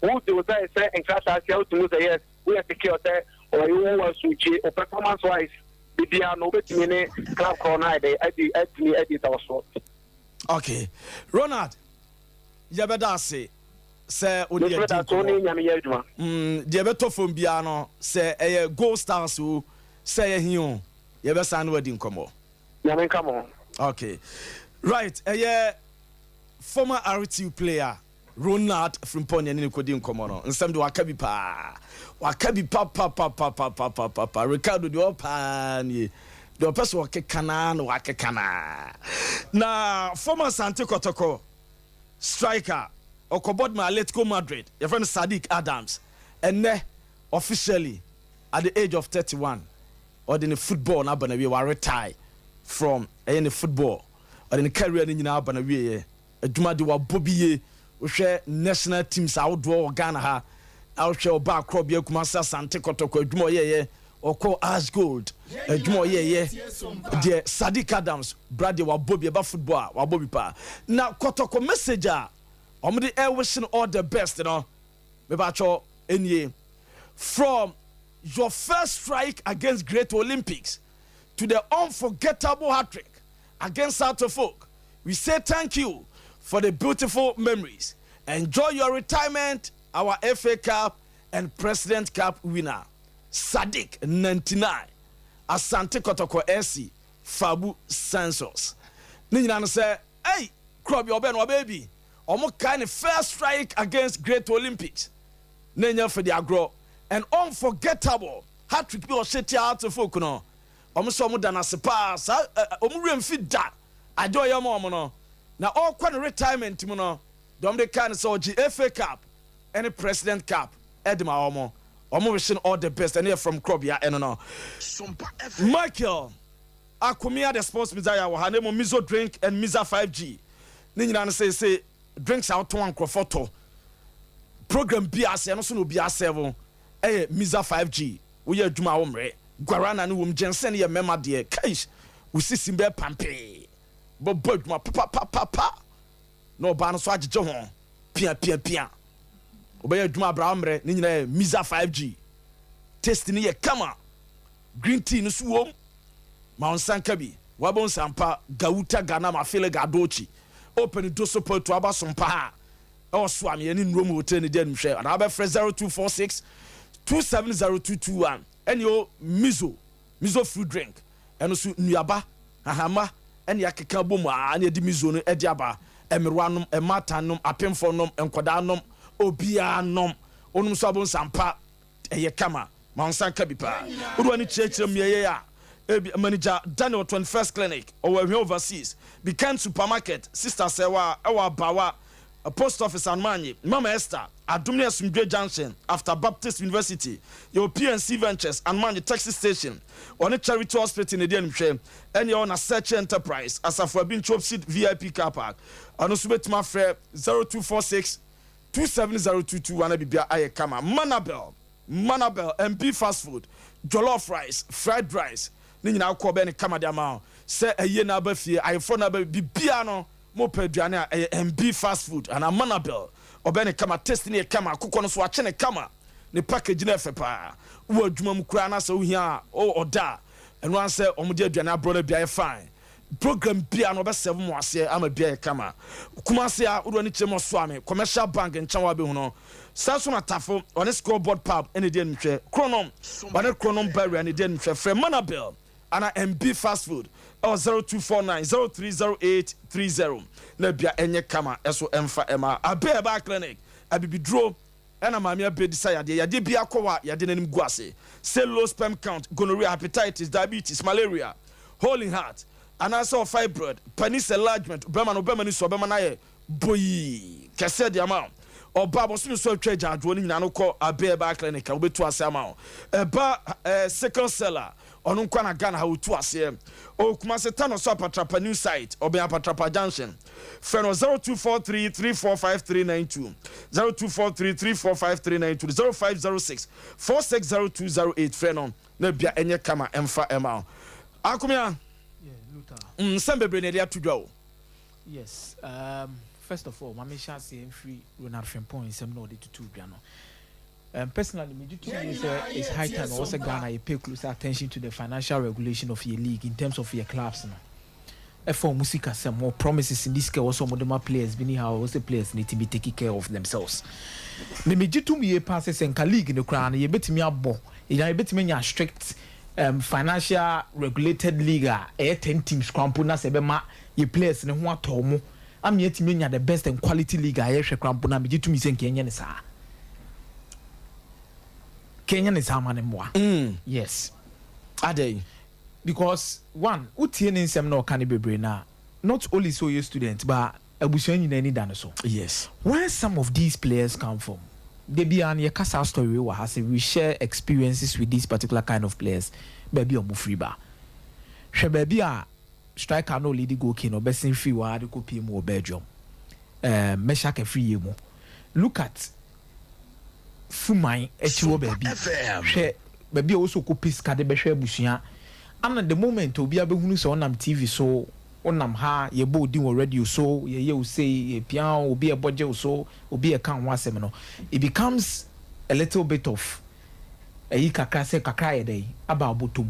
wode wo sɛ nkrataa sia, wotumi sɛ yes, woyɛ secure sɛ ɔyɛ wo asukye o, performance wise biribiara no, wobɛtumi ne club korɔ no ayɛ dɛ adi atumi adi ntawosoɔ. Okay, Ronald, yɛbɛda ase sɛ wode yɛdi nkɔmmɔ. Nyame yɛ adwuma. Deɛ ɛbɛtɔ fam biara no, sɛ ɛyɛ Gold Stars o, sɛ ɛyɛ he o, yɛbɛsan ne wadi nkɔmmɔ. Nyame nka mo. Okay, right, ɛyɛ former RTU player Ronald Frimpong ne ne kɔdi nkɔmmɔ no. Nsɛm de waka bi paa, waka bi papapapapapapa. Ricardo deɛ, ɔpaa nie. Deɛ ɔpɛ sɛ ɔkeka naa na wakeka naa. Na former Asante Kɔtɔkɔ striker, ɔkɔbɔ ma Atletico Madrid, yɛfrɛ no Sadiq Adams, ɛnɛ officially at the age of 31 ɔde ne football no aba na wie. Wa retire from ɛyɛ ne football, ɔde ne career no nyinaa aba na wie. Yɛ adwuma de wabɔ bi yie. Wohwɛ national teams ahodoɔ wɔ Ghana ha na wohwɛ ɔba akorɔ bi Akumase Asante Kɔtɔkɔ adwuma ɔyɛyɛ, ɔkɔ Ash Gold adwuma ɔyɛyɛ deɛ, Sadiq Adams bra deɛ wabɔ bi. Ɛba football a, wabɔ bi paa. Na Kɔtɔkɔ message a wɔde ɛwish no all the best no, mebatwɔ enie: "From your first strike against Great Olympics to the unforgettable hat-trick against South Folk, we say thank you for the beautiful memories. Enjoy your retirement, our FA Cup and President Cup winner, Sadiq 99, Asante Kotoko SC, Fabu Census." Ne nyinaa no sɛ, ei, kuro bi ɔbɛn no ɔbɛyɛ bi. Ɔmo kae ne first strike against Great Olympics na nya fɛdi agorɔ and unforgettable hat-trick bi ɔhyɛ tia Hearts of Oak no. Ɔmo sɛ ɔmo da n'ase paa saa ɛ ɔmo wura mfi da ade ɔyɛ ma ɔmo no. Na ɔrekɔ ne retirement mu no deɛ, ɔmo de kaa no sɛ ɔgye FA Cup ɛne President Cup ɛde ma ɔmo. Ɔmo wishing all the best. Ɛne yɛ from Krobea. Ɛno no Michael Akomia, the Sports Messiah, wɔ ha ne mo Mizo drink and Miza 5G ne nyinaa no sɛ drinks a wotɔn nkurɔfoɔ tɔ program bi ase ɛno so na obi asɛvo ɛyɛ Miza 5G. Woyɛ adwuma a wo mmerɛ guarana ne wɔm gyɛnsɛn yɛ mmarima deɛ kaish wosisi bɛɛ pampee bɔbɔ adwuma papapapapa na ɔbaa no so agyegye ho piapiapia. Wobɛyɛ adwuma abra mmerɛ ne nyinaa yɛ Miza 5G. Taste no yɛ kama, green tea no so wom ma wo nsa nka bi wabɔ nsampa gawuta Ghana ma fele gadochi open do so pɔtu aba so mpa ha ɛwɔ so a meyɛ ne nnurom hotel ne di animhwɛ anaa wobɛfrɛ 0246 270221. Ɛne o Mizo fruit drink, ɛno so nnuaba ahama ɛne akeka bɔ mu a ne yɛde Mizo no ɛde aba. Mmerewa nom, mmata nom, apemfo nom, nkɔdaa nom, obiara nom. Onom so abo nsampa ɛyɛ kama ma wo nsa nka bi paa. Wode w'ani kyerɛkyerɛ mmiɛyɛ a ebi manager Daniel 21st Clinic ɔwɔ Ahwia Overseas, Bikan Supermarket, Sister Sɛwa ɛwɔ Abawa Post Office, Anomanye Mama Esther Adom ne Asomdwe Junction after Baptist University. Yɛwɔ PNC Ventures, Anomanye Taxi Station, ɔne Charity Hospital ne di animhwɛ. Ɛne ɛwɔ na Search Enterprise, Asafo Abincho opposite VIP Car Park. Ɔno nso bɛtumi afrɛ 0246 27022 ana bibia ayɛ kama. Manabel MB Fast Food, jollof rice, fried rice ne nyinaa kɔ bɛɛ ne kama de ama wo sɛ ɛyie na aba fie, ayeforɔ na aba bibia no, mopɛ aduane a ɛyɛ MB Fast Food anaa Manabel. Ɔbɛn ne kama, taste ne yɛ kama, akokɔ no so akye ne kama, ne package no ɛfɛ paa. Wowɔ adwuma mu koraa na sɛ wohia a ɔda a ɛno an sɛ ɔmode aduane aborɔ no bia yɛ fine. Program bia no ɔbɛsɛm mo aseɛ ama bia yɛ kama. Kumase a wode w'ani kyerɛ mu ɔsoa Commercial Bank nkyɛn wɔ abɛhu no saa so na Tafo ɔne Scoreboard Pub ɛne di animhwɛ. Kronom ɔne Kronom Barrier ne di animhwɛ. Frɛ Manabel ana MB Fast Food ɛwɔ 0249 030830 na bia ɛnyɛ kama. Ɛso ɛmfa ɛma Abɛ Ɛba Clinic abibiduro ɛna maame abɛdi sa yadeɛ yadeɛ bi akɔ a yadeɛ n'anim gu ase sɛ low sperm count, gonorrhea, hepatitis, diabetes, malaria, hole in heart anaasɛ fibroid, penis enlargement, bɛrima no bɛrima no so ɔbɛma no ayɛ boyii kɛseɛ de ama wo. Ɔba abɔsome so atwa agyaadwoɔ no nyinaa no kɔ Abɛ Ɛba Clinic a wobɛtu ase ama wo. Ɛba sickle cell a ɔno nkwa na Ghana ha wɔtu aseɛ. Ɔkumase ta no so Apatrapa New Site, ɔbɛn Apatrapa Junction. Frɛ no 0243 345392, 0243 345392, 0506 460208. Frɛ no na bia ɛnyɛ kama ɛmfa ɛma wo. Akomea, nsɛm bebree na ɛde ato dwa o. Yes, first of all, maame hyɛ aseɛ mfiri Ronald Frimpong nsɛm na ɔde tutu dwa no. Personally, me to me sɛ it's high time also Ghana you pay closer attention to the financial regulation of your league in terms of your clubs no. Ɛfa ɔmo sika sɛm more promises in this case also ɔmo de ma players bi ni how ɔmo players need to be taking care of themselves. Me gye tom yie paa sɛ nka league no koraa no yɛbɛtumi abɔ yɛn yɛbɛtumi anya strict financial regulated league a ɛyɛ 10 teams krampo na sɛ ɛbɛma yɛ players ne ho atɔ ɔmo ama yɛtumi anya the best and quality league a yɛhwɛ krampo na megye tom sɛ nka yɛnyɛ ne saa, kɛnyɛ ne saa ma ne mmoa. Yes. Adɛn? Because one, wotie ne nsɛm na ɔka ne bebree na not only sɛ ɔyɛ student, but abusua nyinaa ani da ne so. Where some of these players come from, debi a yɛka saa story wɔ ha sɛ we share experiences with this particular kind of players. Baabi a ɔmo firi ba, hwɛ baabi a striker no lead goal king ɔbɛsen firi wɔ ade kɔ pie mu wɔ Belgium, Meshack afiri yie mu. Look at Fuman akyi wɔ baabi, hwɛ baabi a wɔsɔ kɔ pɛ sika de bɛhwɛ abusua. Ana the moment obi abɛhunu sɛ ɔnam TV so, ɔnam ha, yɛbɔ odin wɔ radio so, yɛyɛ o sei, yɛpia obi, ɛbɔ gye o so, obi ɛka ho asɛm no, it becomes a little bit of ɛyi kakra sɛ kakra yɛ dɛ aba abɔtɔm.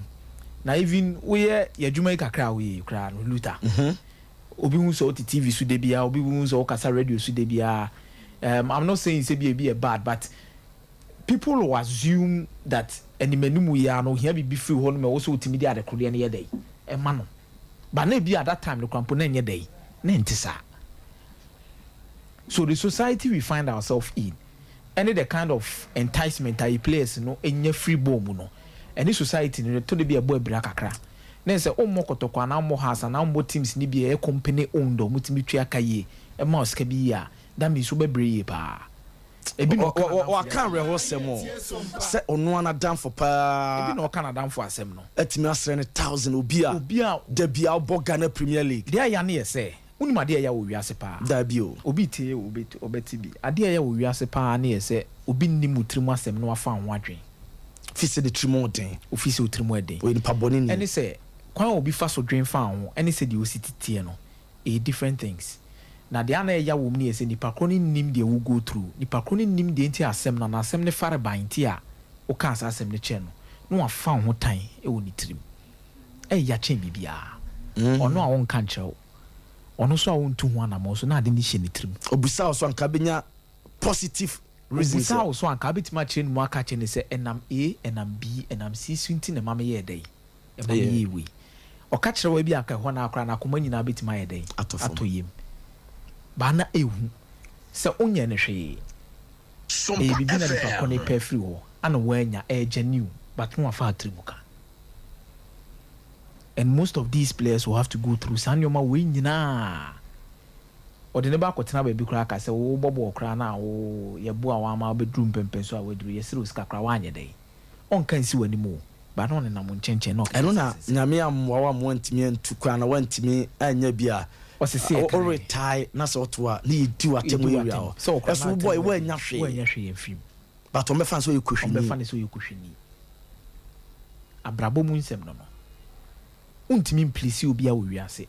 Na even woyɛ yɛ adwuma yi kakra a woyɛ koraa no, Luta, obi hu sɛ ɔte TV so de bia, obi hu sɛ ɔkasa radio so de bia. I'm not saying sɛ bi ebi yɛ bad, but people will assume that animanim yi a no ohia bibi firi hɔ no ma ɛwɔ sɛ otumi de adekodeɛ no yɛ dɛ ɛma no. But na ebi at that time no krampo na nyɛ dɛ na nte saa. So the society we find ourselves in, ɛne the kind of enticement a players no enya free ball mu no, ɛne society no to de bi ɛbɔ abira kakra ne sɛ ɔmmɔ Kɔtɔkɔ anaa ɔmmɔ Hearts anaa ɔmmɔ teams ni bi ɛyɛ company owned, ɔmo tumi tua ka yie ɛma ɔsika bi yie a, that means wobɛbrɛ yie paa. Ebi na ɔka waka awerɛhɔ sɛm o sɛ ɔno ana damfo paa. Ebi na ɔka n'adamfo asɛm no. Atumi asrɛ no 1,000, obi a obi a da bia wobɔ Ghana Premier League. Deɛ ɛya ne yɛ sɛ wonim adeɛ ɛyɛ wɔ wiase paa. Dabi o. Obi tie, obi ɔbɛte bi. Adeɛ ɛyɛ wɔ wiase paa ne yɛ sɛ obi nnim wo tirim asɛm na wafa ho adwen. Fi sɛ de tirim ɔden. Ofi sɛ wo tirim ɛden. Ɔyɛ nipa bɔne ni. Ɛne sɛ kwan a obi fa so dwen fa ho ɛne sɛ deɛ osi teteɛ no ɛyɛ different things. Na deɛ ana ɛya wɔ mu ne yɛ sɛ nipa korɔ no nim deɛ wo go through, nipa korɔ no nim deɛ nti asɛm no na asɛm no fare ban nti a wokaa saa asɛm no kyerɛ no na wafa wo ho tan ɛwɔ ne tirim. Ɛyɛ kyɛn biribiara. Ɔno a wonka nkyerɛ wo, ɔno nso a wontu ho anammɔ so na ade no hyɛ ne tirim. Obusa wo so anka bɛnya positive reasons. Obusa wo so anka wobɛtumi akyerɛ no mu, aka kyerɛ no sɛ ɛnam A, ɛnam B, ɛnam C so nti na ɛma meyɛɛ dɛn, ɛma meyɛɛ wei. Ɔka kyerɛ wa bi anka ɛhɔ no akora na akoma nyinaa bɛtumi ayɛ dɛn? Atɔ fam. Atɔ yam baa na ɛhu sɛ wonyɛ no hwee, ɛyɛ biribi na nipa kɔ ne pɛ firi hɔ ana woanya ɛyɛ genuine, but no wafa atiri mu ka. And most of these players will have to go through saa nneɛma wei nyinaa. Ɔde ne ba akɔtena baabi koraa ka sɛ wobɔ bɔɔl koraa na wo yɛboa wo ama wobɛduru mpɛmpɛn so a waduru, yɛsrɛ wo sika koraa woanyɛ dɛn, ɔnka nsi w'anim o, ba na ɔnenam wo nkyɛnkyɛn na ɔka. Ɛno na Nyame ammoa wo ama wantumi antu kwan na wantumi anya bi a ɔsese ɛka. Ɔretae na sɛ ɔto a ne yɛdi w'atɛm area hɔ sɛ ɔkora ɛso wobɔe woanya hwee. Woanya hwee amfiri mu. But ɔmbɛfa no sɛ ɔyɛ kɔhwini. Ɔmbɛfa no sɛ ɔyɛ kɔhwini. Abrabɔ mu nsɛm no, wontumi mplease obi a wɔ wiase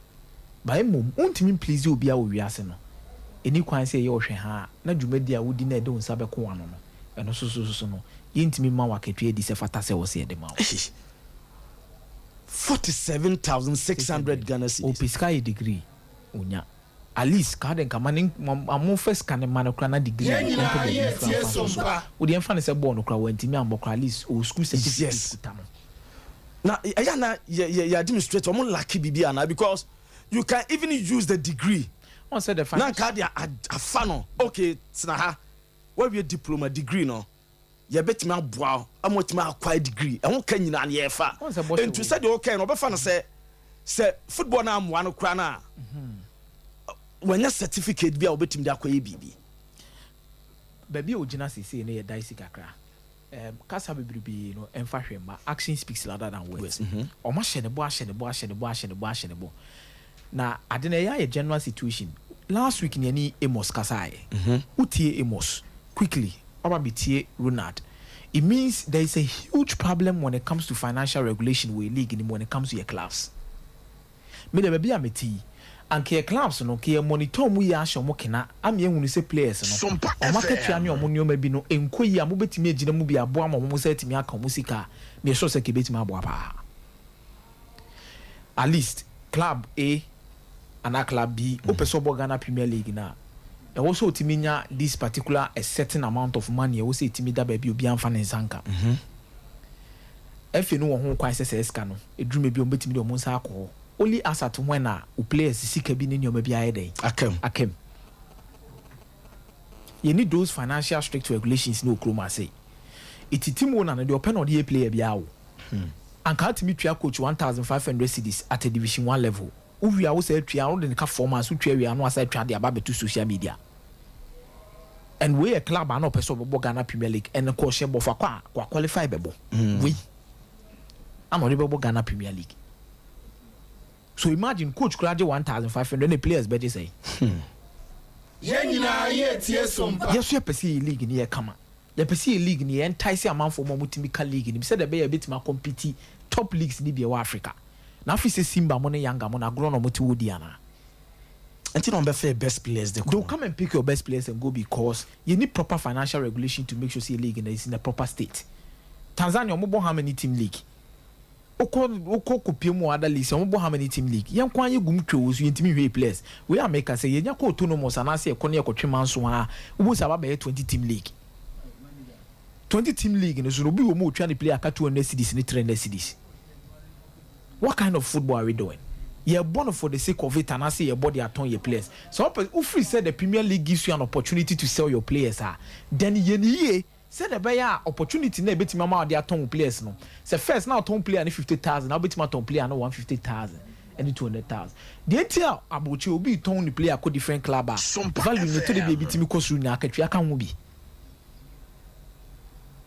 ba. Mmom wontumi mplease obi a wɔ wiase no, ɛni kwan sɛ ɛyɛ ɔhwɛ ha a na dwumadi a wodi na ɛde wo nsa bɛko wano no, ɛno so so so no yɛntumi ma wakatua adi sɛ fata sɛ wɔ sɛ yɛde ma wo. 47,600 Ghana cedis. Ɔpɛ sika yɛ degree onya, at least kaa de nkama ne amomfa sika ne ma no kora na degree Yɛn no nyinaa ɔmpɛ baabi yɛ mfra tie mfa so nso so. mpa. Wode ɛmfa ne sɛ bɔɔl no kora wantumi ambɔ kora, at least ɔwɔ school certificate kuta no. Na ɛyɛ na yɛ administrator ɔmo lack biribi ana? Because you can even use the degree ɔn sɛ the na financial nka de afa no, okay, tena ha, wawie diploma degree no, yɛbɛtumi aboa wo ama watumi acquire degree ɛho ka nyinaa no yɛfa. Ɔn sɛ bɔhyɛ nti wei. sɛdeɛ wokɛn no, ɔbɛfa no sɛ football no amoa no koraa no a, wanya certificate bi a wobɛtumi de akɔyɛ biribi. Baabi a ogyina seesei no yɛ dicey kakra. Kasa bebrebe no ɛmfa hwɛ mma, action speaks louder than words. Ɔmo ahyɛ ne bɔ, ahyɛ ne bɔ, ahyɛ ne bɔ, ahyɛ ne bɔ, ahyɛ ne bɔ. Na ade no ɛyɛ ayɛ general situation. Last week ni ɛni Amos kasaayɛ, wotie Amos quickly, ɔba bɛtie Ronald. It means there is a huge problem when it comes to financial regulation wɔ league ni mu, when it comes to your clubs. Me de, baabi a mete yi, anka yɛ clubs no ka yɛ monitor mu yɛ ahyɛ ɔmo kena ama ehunu sɛ players no Sompa ɔmo FM. akatua ne ɔmo nneɛma bi no nkɔ yi a, mobɛtumi agyina mu bi aboa ma ɔmo sɛ atumi aka ɔmo sika a meyɛ sure sɛ ka ebɛtumi aboa paa. At least club A anaa club B, wopɛ sɛ ɔbɔ Ghana Premier League na ɛwɔ sɛ ɔtumi nya this particular a certain amount of money, ɛwɔ sɛ ɛtumi da baabi obi amfa ne nsa nka ɛfɛ no wɔ ho kwan sɛ sɛ sika no eduruma bi a ɔmo bɛtumi de ɔmo nsa akɔ hɔ only as at when a o players sika bi ne nneɛma bi ayɛ dɛn. Akam. Akam. Yɛ need those financial strict regulations ne okurom ase. Eti team owner no deɛ ɔpɛ na ɔde yɛ player bi awo. Anka atumi tua coach 1,500 cedis at a Division One level. Wowie a, wo sɛ atua, wode ne ka 4 months, wotua wie a, na wasa atwa de aba abɛto social media. And wei yɛ club a na ɔpɛ sɛ ɔbɛbɔ Ghana Premier League, and kɔ ɔhyɛ bɔfo akɔ a kɔ qualify bɛbɔ wei ana ɔde bɛbɔ Ghana Premier League. So imagine coach koraa gye 1,500 ne players bɛgye sɛ Yɛn nyinaa yɛ tie Sompa. Yɛso yɛpɛ sɛ yɛ league ni yɛ kama, yɛpɛ sɛ yɛ league ni yɛ entice amanfoɔ ma ɔmotumi ka league ni sɛdeɛ ɛbɛyɛ yɛbɛtumi acompete top leagues ni bi ɛwɔ Africa. Na afei sɛ Simba mo ne Yanga mo na agorɔ na ɔmo te wɔ di anaa? Nti na ɔmbɛfɛ best players de They will come and pick your best players and go because you need proper financial regulation to make sure say league is in a proper state. Tanzania, ɔmo bɔ how many team league? Okɔ kopie mu wɔ other leagues, ɔmo bɔ how many team league? Yɛn kwan yɛ gum twɛ wɔ so, yɛntumi hwɛ players. Wei America sɛ yɛnya kɔ autonomous anaasɛ ɛkɔ ne yɛkɔtwe manso a, wobɔ sɛ aba bɛyɛ 20 team league. 20 team league no so no, obi wɔ mu otwa ne player aka 200 cedis ne 300 cedis. What kind of football are we doing? Yɛbɔ no for the sake of it anaasɛ yɛbɔ de atɔn yɛ players? So ɔpɛ wofiri sɛ the Premier League gives you an opportunity to sell your players ah, then yɛ ne yie sɛdeɛ ɛbɛyɛ a opportunity na ebɛtumi ama ɔde atɔn wo players no. Sɛ first na ɔtɔn player ne 50,000, na wobɛtumi atɔn player no 150,000 ɛne 200,000. Deɛ nti a aburokyi obi tɔn ne player kɔ different club a value ne to de bi ebi tumi kɔ soro na akatua ka ho bi,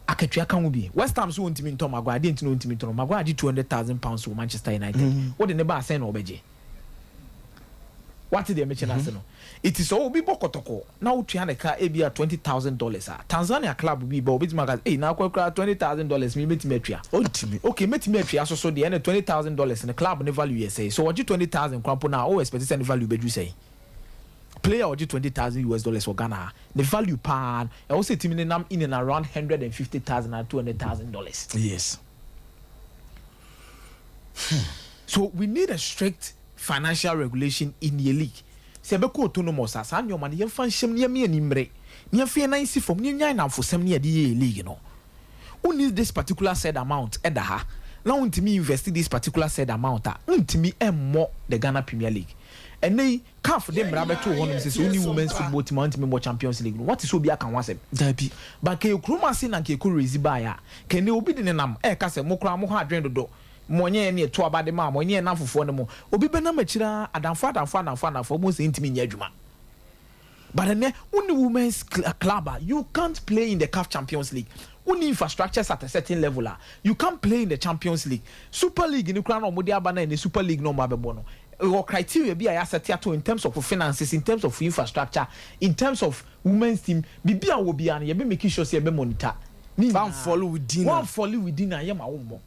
akatua ka ho bi. West Ham so wɔntumi ntɔ Maguire. Adeɛ nti na wɔntumi ntɔ no, Maguire agye £200,000 wɔ Manchester United. Wode ne ba asɛn na ɔbɛgye wate deɛ mekyɛ no ase no. Ɛti sɛ obi bɔ Kɔtɔkɔ na wotua ne ka ebi a $20,000 a, Tanzania club bi ba, obɛtumi aka, "Ei, na akɔ kora $20,000 mi mɛtumi atua." Ɔntumi. Okay, mɛtumi atua so so deɛ, ɛne $20,000 ne club ne value yɛ sɛi so wɔgye 20,000 kora mpo na o expect sɛ ne value bɛduru sɛi? Player ɔgye $20,000 wɔ Ghana ha, ne value paa ɛwɔ sɛ team ne nam in and around 150,000 and $200,000. So we need a strict financial regulation in the league. Sɛ ɛbɛkɔ autonomous a, saa nneɛma no yɛmfa nhyɛm ne yɛmi ani mmere ne yɛmfa yɛn nan si fam ne yɛnyan namfosɛm ne yɛde yɛ league no. Who need this particular said amount ɛda ha na wontumi invest this particular said amount a, wontumi ɛmmɔ the Ghana Premier League. Ɛnɛ yi CAF de mmara bɛto hɔ nom sɛ woni women's football team a, wontumi mmɔ Champions League no. Wate sɛ obi aka ho asɛm? Dabi. Ba nka yɛ kurom ase na nka yɛkɔ rezi baeɛ a, kɛne obi de ne nam ɛɛka sɛ mo koraa mo ho adwene dodo, mo nyɛ ne ɛto aba de ma mo nyɛ nam fofoɔ no mu, obi bɛnam akyire adamfo adamfo adamfo adamfo mo sɛ ntumi nyɛ adwuma. But ɛnɛ wonni women's club a, you can't play in the CAF Champions League. Wonni infrastructures at a certain level a, you can't play in the Champions League. Super League ni koraa na ɔmo de aba na ɛne Super League na ɔmo abɛbɔ no, ɛwɔ criteria bi a yɛasɛte ato in terms of finances, in terms of infrastructure, in terms of women's team. Bibi a wɔ biara no, yɛbɛ make sure sɛ yɛbɛ monitor ne One follow within. One follow within a yɛ ma wo mmɔ.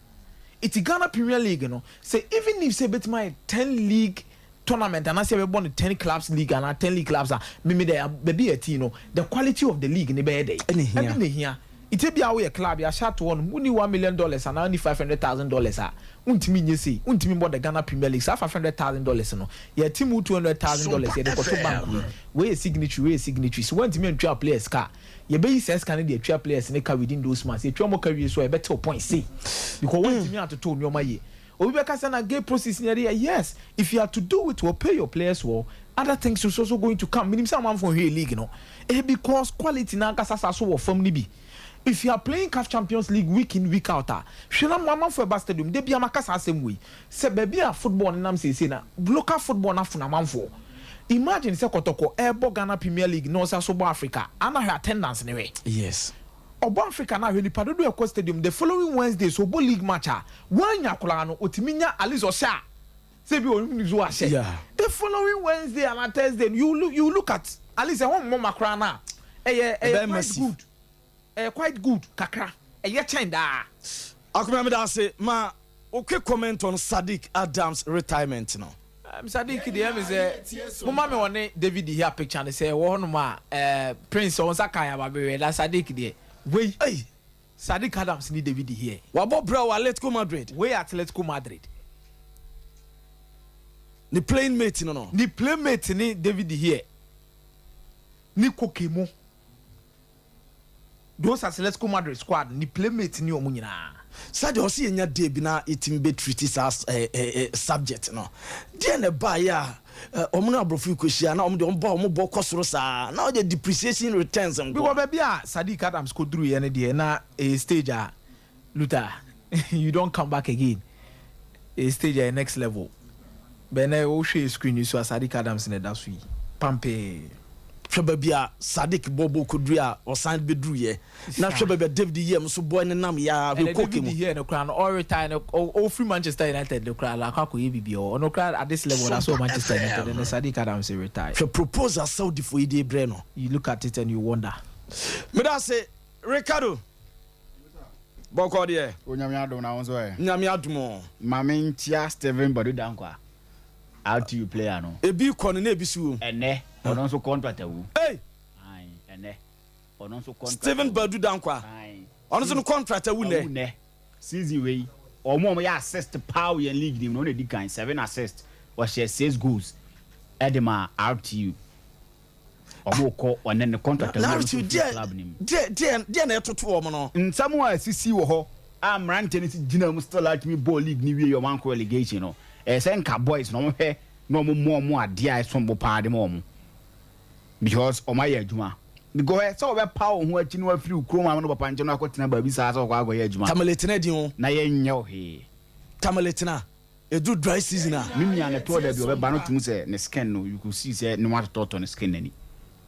Iti Ghana Premier League no sɛ even if sɛ ebetumi ayɛ 10 league tournament anaasɛ ɛbɛbɔ no 10 clubs league anaa 10 league clubs a, mimi dɛ baabi yɛ tii no, the quality of the league ne bɛyɛ dɛ. Ɛna ehia. Ɛne na ehia. Ite bi a woyɛ club yɛahyɛ ato hɔ no, woni $1 million anaa woni $500,000 a, wontumi nye sei, wontumi bɔ the Ghana Premier League. Saa $500,000 no, yɛte mu $200,000 yɛde kɔto bank. Wei wei yɛ signatory, wei yɛ signatory. So wontumi ntua players ka, yɛbɛyi sɛ sika no de atua players ne ka within those months. Yɛtua mo ka wie so a, yɛbɛtew point sei because wontumi atoto nneɛma yie. Obi bɛka sɛ na gate proceeds ni yɛde yɛ. Yes, if you are to do it well, pay your players well, other things is also going to come. Minim sɛ amanfo nhwɛ league no because quality na ankasa sa so wɔ fam ni bi. If you are playing CAF Champions League week in, week out a, hwɛ na mo amanfo ɛba stadium de bi amaka saa asɛm wei sɛ baabi a football nenam seesei na local football na funu amanfo. Imagine sɛ Kɔtɔkɔ ɛbɔ Ghana Premier League na ɔsa so bɔ Africa ana, hwɛ attendance ne hwɛ. Ɔbɔ Africa na ahwɛ nipa dodo ɛkɔ stadium the following Wednesday. So ɔbɔ league match a, wɔanya koraa no, otumi nya at least ɔhyɛ a sɛ bi wɔn so ahyɛ the following Wednesday and Thursday. You look at at least ɛhɔn mmɔ ma koraa na ɛyɛ Ɛbɛyɛ quite massive. good, ɛyɛ quite good kakra, ɛyɛ kyɛn daa. Akoma mi da ase ma o quick comment on Sadiq Adams retirement no. Sadiq deɛ, ɛmi sɛ mo ma mi wɔ ne David Gea picture ne sɛ ɛwɔ hɔnom a, Prince ɔn nsa kan ababɛwɛ na Sadiq deɛ wei. Hey. Sadiq Adams ni David Gea. Wabɔ brɛ wɔ Atletico Madrid. Wei Atletico Madrid. Ne playing mate no. Ne playmate ni David Gea ni Koke mu, those Atletico Madrid squad, ne playmate ni ɔmo nyinaa. Sɛdeɛ ɔsɛ yɛnya day bi na yɛtumi bɛtreat saa subject no deɛ na ɛbaeɛ a, ɔmo ne aborɔfo yi kɔhyia na ɔmo deɛ ɔmo bɔ ɔmo bɔ kɔ soro saa na ɔde depreciation returns because nko. Baabi a Sadiq Adams kɔduru yɛ no deɛ, na ɛyɛ stage a Luther You don't come back again. A stage a next level. Bɛnɛ wohwɛ screen yi so a, Sadiq Adams na ɛda so yi pampee. Hwɛ baabi a Sadiq bɔbɔ koduru a ɔsan bɛduruyɛ, na hwɛ baabi a David Yam nso bɔ ne nam yaa hwɛ ɛnɛ kɔɔke David mu. Here no koraa no, ɔretire no, ɔfiri Manchester United no koraa la akɔ akɔyɛ biribi ɔ ɔno koraa at this level da so wɔ Manchester United. Ɛnɛ Sadiq Adams retire. Hwɛ proposal Saudifoɔ yi de brɛ no. You look at it and you wonder. Meda se Ricardo bɔkɔ deɛ. Onyame adom, na wo nso ɛ? Nyame adom o. Maame, nkyia Steven Badu Dankwa, RTU player no. Ebi kɔ no na ebi so wɔ. Ɛnɛ ɔno nso contract awu. Hey! Aye, ɛnɛ ɔno nso contract Steven awu. Badu Dankwa. Aye. Ɔno nso no contract awu awu nɛ. Nɛ season wei, ɔmo a ɔmo yɛ assist paa wɔ yɛn league nim no, ɔno na edi kan, seven assist, ɔhyɛ six goals ɛde ma RTU. Ɔmo kɔ, ɔne ne contract awu. Na Ɔno RTU nso firi club nim. deɛ deɛ deɛ na ɛtoto wɔn no. Nsɛm a esisi wɔ hɔ a mmeranteɛ no si gyina mu still atumi bɔɔ league ni wie yɛ ɔmo ankɔ relegation no, ɛyɛ sɛ nka boys na ɔmo hwɛ na ɔmo mɔ ɔmo adeɛ a ɛsom bo paa de ma ɔmo, because ɔmo ayɛ adwuma, because ɛ sɛ ɔbɛpa wɔn ho akyi na wafiri wo kurom ama no papa nkyɛn na wakɔtena baabi saa sɛ ɔkɔ akɔyɛ adwuma. Tamale tena din o. Na yɛnyɛ wo hwee. Tamale tena edu dry season a. Me nua no, tɔɔ da bi ɔbɛba no, tum sɛ ne skin no, you could see sɛ ne ho atotɔtɔ ne skin n'ani,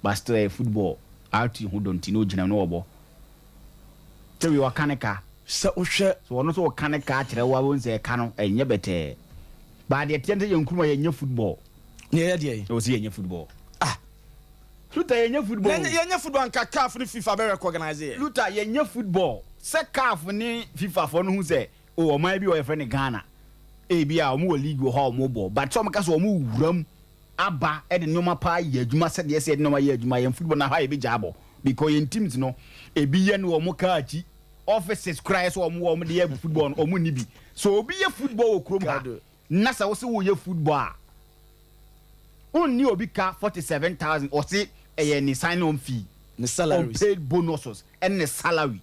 but still ɛyɛ football. RT ho dɔ nti na ogyina mu na ɔbɔ sɛ wei ɔka ne ka. Sɛ wohwɛ. So ɔno nso ɔka ne ka akyerɛ wo a, wɔn sɛ ɛka no ɛnyɛ bɛtɛɛ, but deɛ teɛ no sɛ yɛn kurom a yɛnyɛ football. Ne yɛyɛ deɛ yi. Ɛwɔ sɛ yɛnyɛ football. Ah. Luta, yɛnyɛ football. Yɛnyɛ football nka CAF ne FIFA bɛ recognize yɛ. Luta, yɛnyɛ football sɛ CAF ne FIFA foɔ no hu sɛ o ɔman bi wɔ yɛfrɛ no Ghana, ebi a ɔmo wɔ league wɔ hɔ a ɔmo bɔ, but sɛ ɔmo ka sɛ ɔmo wuram aba ɛde nneɛma paa yɛ adwuma sɛdeɛ sɛ yɛde nneɛma yɛ adwuma yɛn football na hɔ a yɛbɛgya abɔ, because yɛn teams no ebi yɛ no ɔmo kaa akyi, offices koraa yɛ sɛ ɔmo wɔ ɔmo de yɛ football no, ɔmo ni bi. So obi yɛ football wɔ kurom ha na sɛ wɔsɛ wɔyɛ football a, wonni obi ka 47,000, ɔse ɛyɛ ne sign on fee. Ne salaries. Unpaid bonuses ɛne ne salary.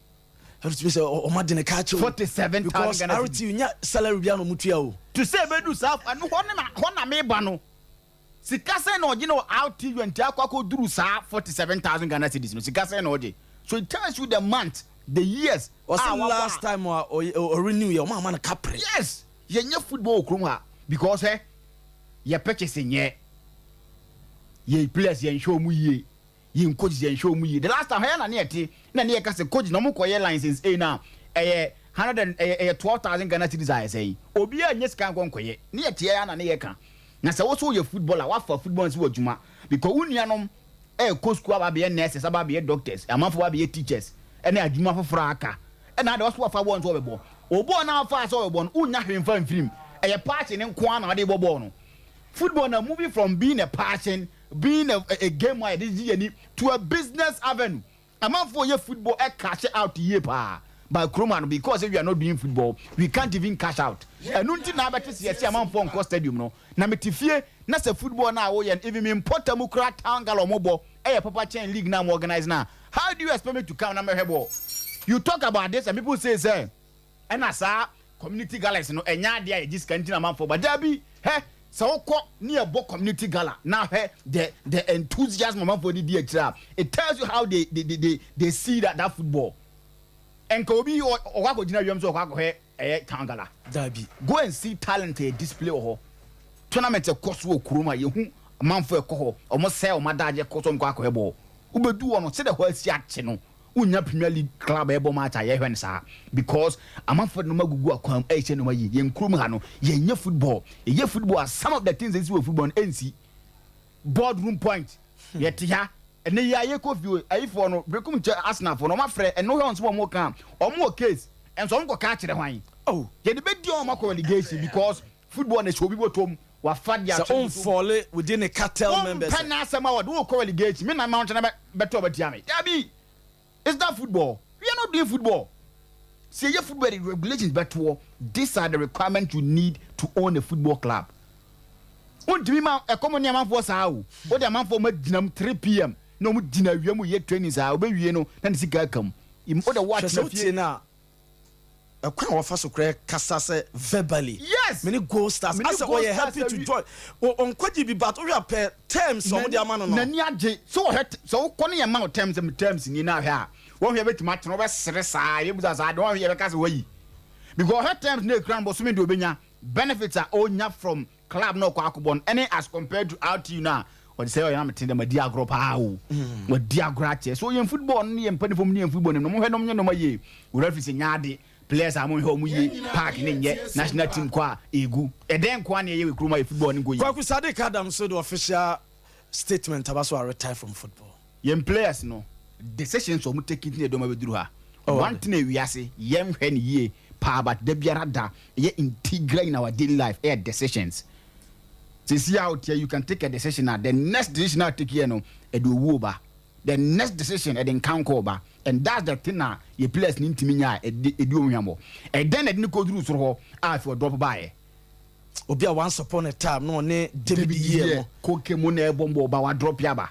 RTU sɛ ɔma de ne ka kyɛw. 47,000 Because Ghana RTU nya salary bi a na ɔmo tua o. To sɛ ebedu saa ɛno hɔ ne na hɔ na meba no, sika sɛn na ɔgye no RTU nti akɔ duru saa 47,000 Ghana cedis no, sika sɛn na ɔgye? So it tells you the month, the years. Ɔsɛ a wabɔ last time a ɔrenew yɛ, ɔmo ama no kapre. Yes, yɛnyɛ football wɔ kurom ha because ɛ yɛ pitches nyɛ, yɛ players yɛn hwɛ ɔmo yie, yɛn coaches yɛn hwɛ ɔmo yie. The last time hɛn na ne yɛ te na ne yɛ ka sɛ coach na ɔmo kɔ yɛ license a na ɛyɛ hundred and ɛyɛ 12,000 Ghana cedis a ɛsɛ yi, obiara nyɛ sika nkɔ nkɔyɛ ne yɛ te yɛ na ne yɛ ka. Na sɛ woso yɛ footballer, wafa football nso wɔ adwuma, because wo nuanom ɛɛkɔ school aba abɛyɛ nurses, aba abɛyɛ doctors, amanfo aba abɛyɛ teachers ɛne adwuma foforɔ aka, ɛna ade wɔso wafa bɔɔl nso ɔbɛbɔ o bɔɔl na afa sɛ ɔbɛbɔ no, wonya hwee mfa mfirim. Ɛyɛ passion nko ara na ɔde bɔ bɔɔl no. Football na moving from being a passion, being a game a yɛde gye yɛni to a business avenue. Amanfoɔ yɛ football ɛ cash out yie paa, but kurom ano, because we are not doing football, we can't even cash out. Ɛnu nti na abɛte sɛ yɛsi amanfoɔ nkɔ stadium no na mete fie na sɛ football na awoyɛ no, even mi mpɔta mu kura town gala ɔmo bɔ ɛyɛ papa kyɛn league na mo organize na how do you expect me to come na mɛhwɛ ball? You talk about this and people say sɛ ɛna saa community galas no ɛnya adeɛ a yɛgye sika nti na amanfoɔ ba. Dabi, hɛ sɛ wokɔ ne yɛbɔ community gala na hwɛ the enthusiasm amanfoɔ de di akyire a, it tells you how they see that football. Nka obi ɔkɔ akɔgyina wiem sɛ ɔkɔ akɔhwɛ ɛyɛ town gala? Dabi. Go and see talent yɛ display wɔ hɔ. Tournament ɛkɔ so wɔ kurom a yɛhu amanfoɔ ɛkɔ hɔ, ɔmo sɛ ɔmo adagye kɔ so, ɔmo kɔ akɔhwɛ bɔɔl. Wobɛdu hɔ no, sɛdeɛ hɔ asi akye no, wonya Premier League club ɛbɔ match a yɛhwɛ no saa, because amanfoɔ de nneɛma gugu akwan mu ɛhyɛ nneɛma yie. Yɛn kurom ha no, yɛnyɛ football. Yɛyɛ football a, some of the things ɛsi wɔ football no ɛnsi boardroom point. Yɛte ha ɛnɛ yi a yɛkɔ fie ayifoɔ no Brekum nkyɛn, Arsenalfoɔ no ɔmo afrɛ ɛno hwɛ ɔnso wɔn ka ɔmo wɔ case ɛnso ɔmo kɔ ka akyerɛ hwan? Oh. Yɛde bɛ di ɔmo akɔ relegation because football na ɛhyɛ obi bɔ tom wafa de sɛ akyerɛ. ɔnfɔle within the cartel members. Wɔn mpɛ n'asɛm a wɔde wɔkɔ relegation, mi na ma wɔn kyɛn bɛtɔ ɔbɛtia mi dabi. Is that football? We are not doing football. Sɛ yɛ football, the regulations bɛtoɔ, these are the requirements you need to own a football club. Wontumi ma ɛkɔm ne amanfoɔ saa o. Wode amanfoɔ ma gyina mu 3 p.m. na ɔmo gyina awia mu yɛ training saa, wobɛwie no na ne sika aka mu. Wode wo hwɛ sɛ atena wotie fie no a, ɛkwan a wɔfa so korɛ kasa sɛ verbally. Mene Gold Stars Mene asɛ Gold ɔyɛ Stars happy to awi- join. Ɔnkɔgye bi, but wohwɛ pɛ terms a ɔmode ama no. N'ani agye sɛ wɔhwɛ sɛ wokɔ ne yɛ ma wo terms terms ni na ahwɛ a, wɔhwɛ bɛtumi atena, wɔbɛsere saa, yɛbusa saa de wɔhwɛ yɛbɛka sɛ wayi. Because ɔhwɛ terms na ekura no, bɔsɔmi de obenya benefits a ɔnya from club na ɔkɔ akɔbɔ no, ɛne as compared to RTU na ɔde sɛ ɔyɛ na mete dɛm adi agorɔ paa o, wɔdi agorɔ akyɛ. So yɛn football no ne yɛn mpanimfoɔ mu ne yɛn football no, mo hwɛ nom nyɛ nneɛma yie. Referee sɛ nyaade players a mo hwɛ ɔmo yie, park ne nyɛ national team kɔ a egu ɛdɛn nkoa ne ɛyɛ wɔ kurom a yɛ football no nkɔ yie. Kwaku Sadiq Adams so the official statement aba so a retire from football. Yɛn players no decisions a wɔn take ne ɛdɔm abɛduru ha. Oh, one thing ewiase yɛn hwɛ ne yie paa, but da biara da ɛyɛ integral in our daily life, ɛyɛ decisions. Sisi out here, you can take a decision na the next decision a take here no, ɛde owuo ba, the next decision ɛde nkanko ba, and that's the thing na yɛ players ne ntumi nya a ɛde ɛdi ohun hwamɔ. Ɛdɛn na ɛde ne kɔ duru soro hɔ a afei ɔdrop baayɛ? Obi a once upon a time na ɔne David Yie mo. Koke mu na ɛbɔ mbɔ ɔba wa drop yaba.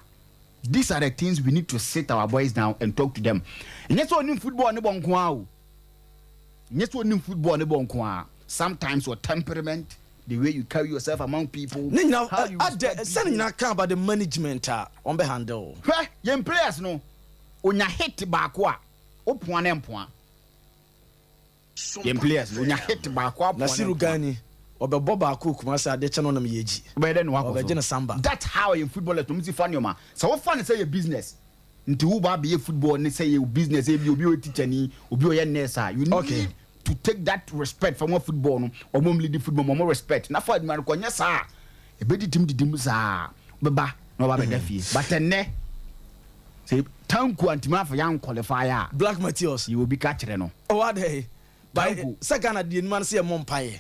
These are the things we need to sit our boys down and talk to them. Nyɛ sɛ onim football ne bɔ nko ara o, nyɛ sɛ onim football ne bɔ nko ara. Sometimes your temperament, the way you carry yourself among people, ne nyinaa how you adɛ respect sɛ ne nyinaa ka about the management a wɔn bɛ handle. Hwɛ, yɛn players no, onya hit baako a, wopoa ne mpoa. Yɛn players no, onya hit baako a, poa ne Nasiru mpoa. Gani ɔbɛbɔ baako Kumase, adeɛ kyɛ no ɔnam yɛ gyi. Wobɛyɛ dɛ ne wakɔ. Ɔbɛgye ne samba. That's how yɛn footballers no si fa nneɛma. Sɛ wofa ne sɛ yɛ business nti wo ba abɛyɛ football ne sɛ yɛ business, ebi obi oyɛ teacher ni, obi oyɛ nurse a, you need to take that respect from football no. Ɔmo mu lead football, ɔmo respect na fa adwuma no kɔ. Nyɛ saa, ebedi tim didi mu saa, bɛba na ɔba bɛda fie. But ɛnɛ sɛ Tanku antimi afɔ yɛn qualify a, Black Matthias yɛ obi ka kyerɛ no. Ɔwɔ adɛ Tanku. sɛ Ghana deɛ niма no sɛ yɛ mmɔ mpaeɛ.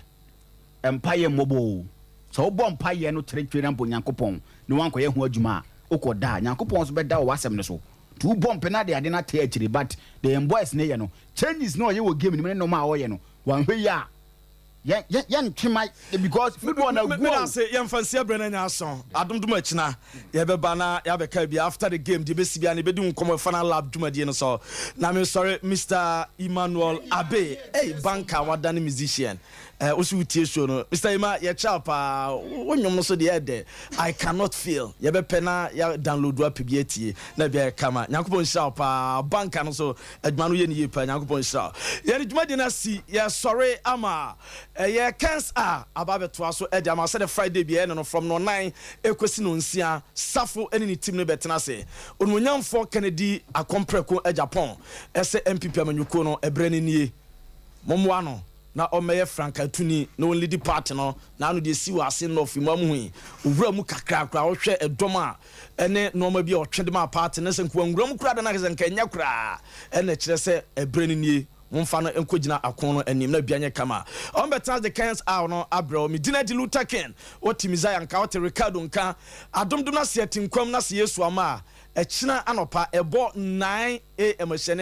Mpayɛ mmɔbɔ o. Sɛ wobɔ mpayɛ no kyerɛkyerɛ na mpo Nyankopɔn ne wankɔyɛ ho adwuma a, wokɔ da a, Nyankopɔn nso bɛda wɔ w'asɛm no so. Nti wobɔ mpe no ade ade no ate akyire. But the yɛn boys ne yɛ no, changes na ɔyɛ wɔ game no mu ne nneɛma a ɔyɛ no, wanhwɛ yi a, yɛntwe ma because football na gu meda o. ase. Yɛmfa nsi abrɛ no anya aso adomdom. Akyina yɛbɛba na yɛabɛka bi after the game deɛ bɛsi bia na yɛbɛdi wo nkɔmmɔ final lap dwumadie no so. Na mesɔre Mr Emmanuel Abe, hey, banker wadane musician, wo so wotie show no. Mr Emma, yɛkyɛw paa. Wo nnwom no so deɛ ɛdɛ, "I Cannot Feel". Yɛbɛpɛ na yɛ download apɛ bi atie na bia yɛkama. Nyankopɔn nhyira wo paa. Banker no so adwuma no yɛ ne yie paa. Nyankopɔn nhyira wo. Yɛde dwumadie no asi, yɛsɔre ama ɛyɛ Kens a aba abɛtoa so ɛde ama sɛde Friday bi ɛyɛ no from no 9 ɛkɔsi no 6. Safo ne ne team no bɛtena ase. Onumonyamfoɔ Kennedy Akɔmprɛko Japan ɛsɛ NPP amanyɔkuo no, ɛberɛ no nie, mommoa no na ɔmmɛyɛ frankatuni na ɔnlead party no. Na ano deɛ si wɔ ase nɔɔfo mu amuhu yi, owura mu kakra koraa, wohwɛ ɛdɔm a ɛne nneɛma bi a ɔtwe de ma party no sɛ nkoa nwura mu koraa da no akasɛ nka ɛnyɛ koraa. Ɛna kyerɛ sɛ ɛberɛ no nie, momfa no nkɔgyina ako no anim na bia nyɛ kama. Ɔmbɛtena the Kens aw no abrɛ wo. Medina di Luther King, wote Messiah nka, wote Ricardo nka adomdom no ase, ate nkwam no ase. Yesu ama a, ɛkyena anɔpa ɛbɔ 9 am hyɛne.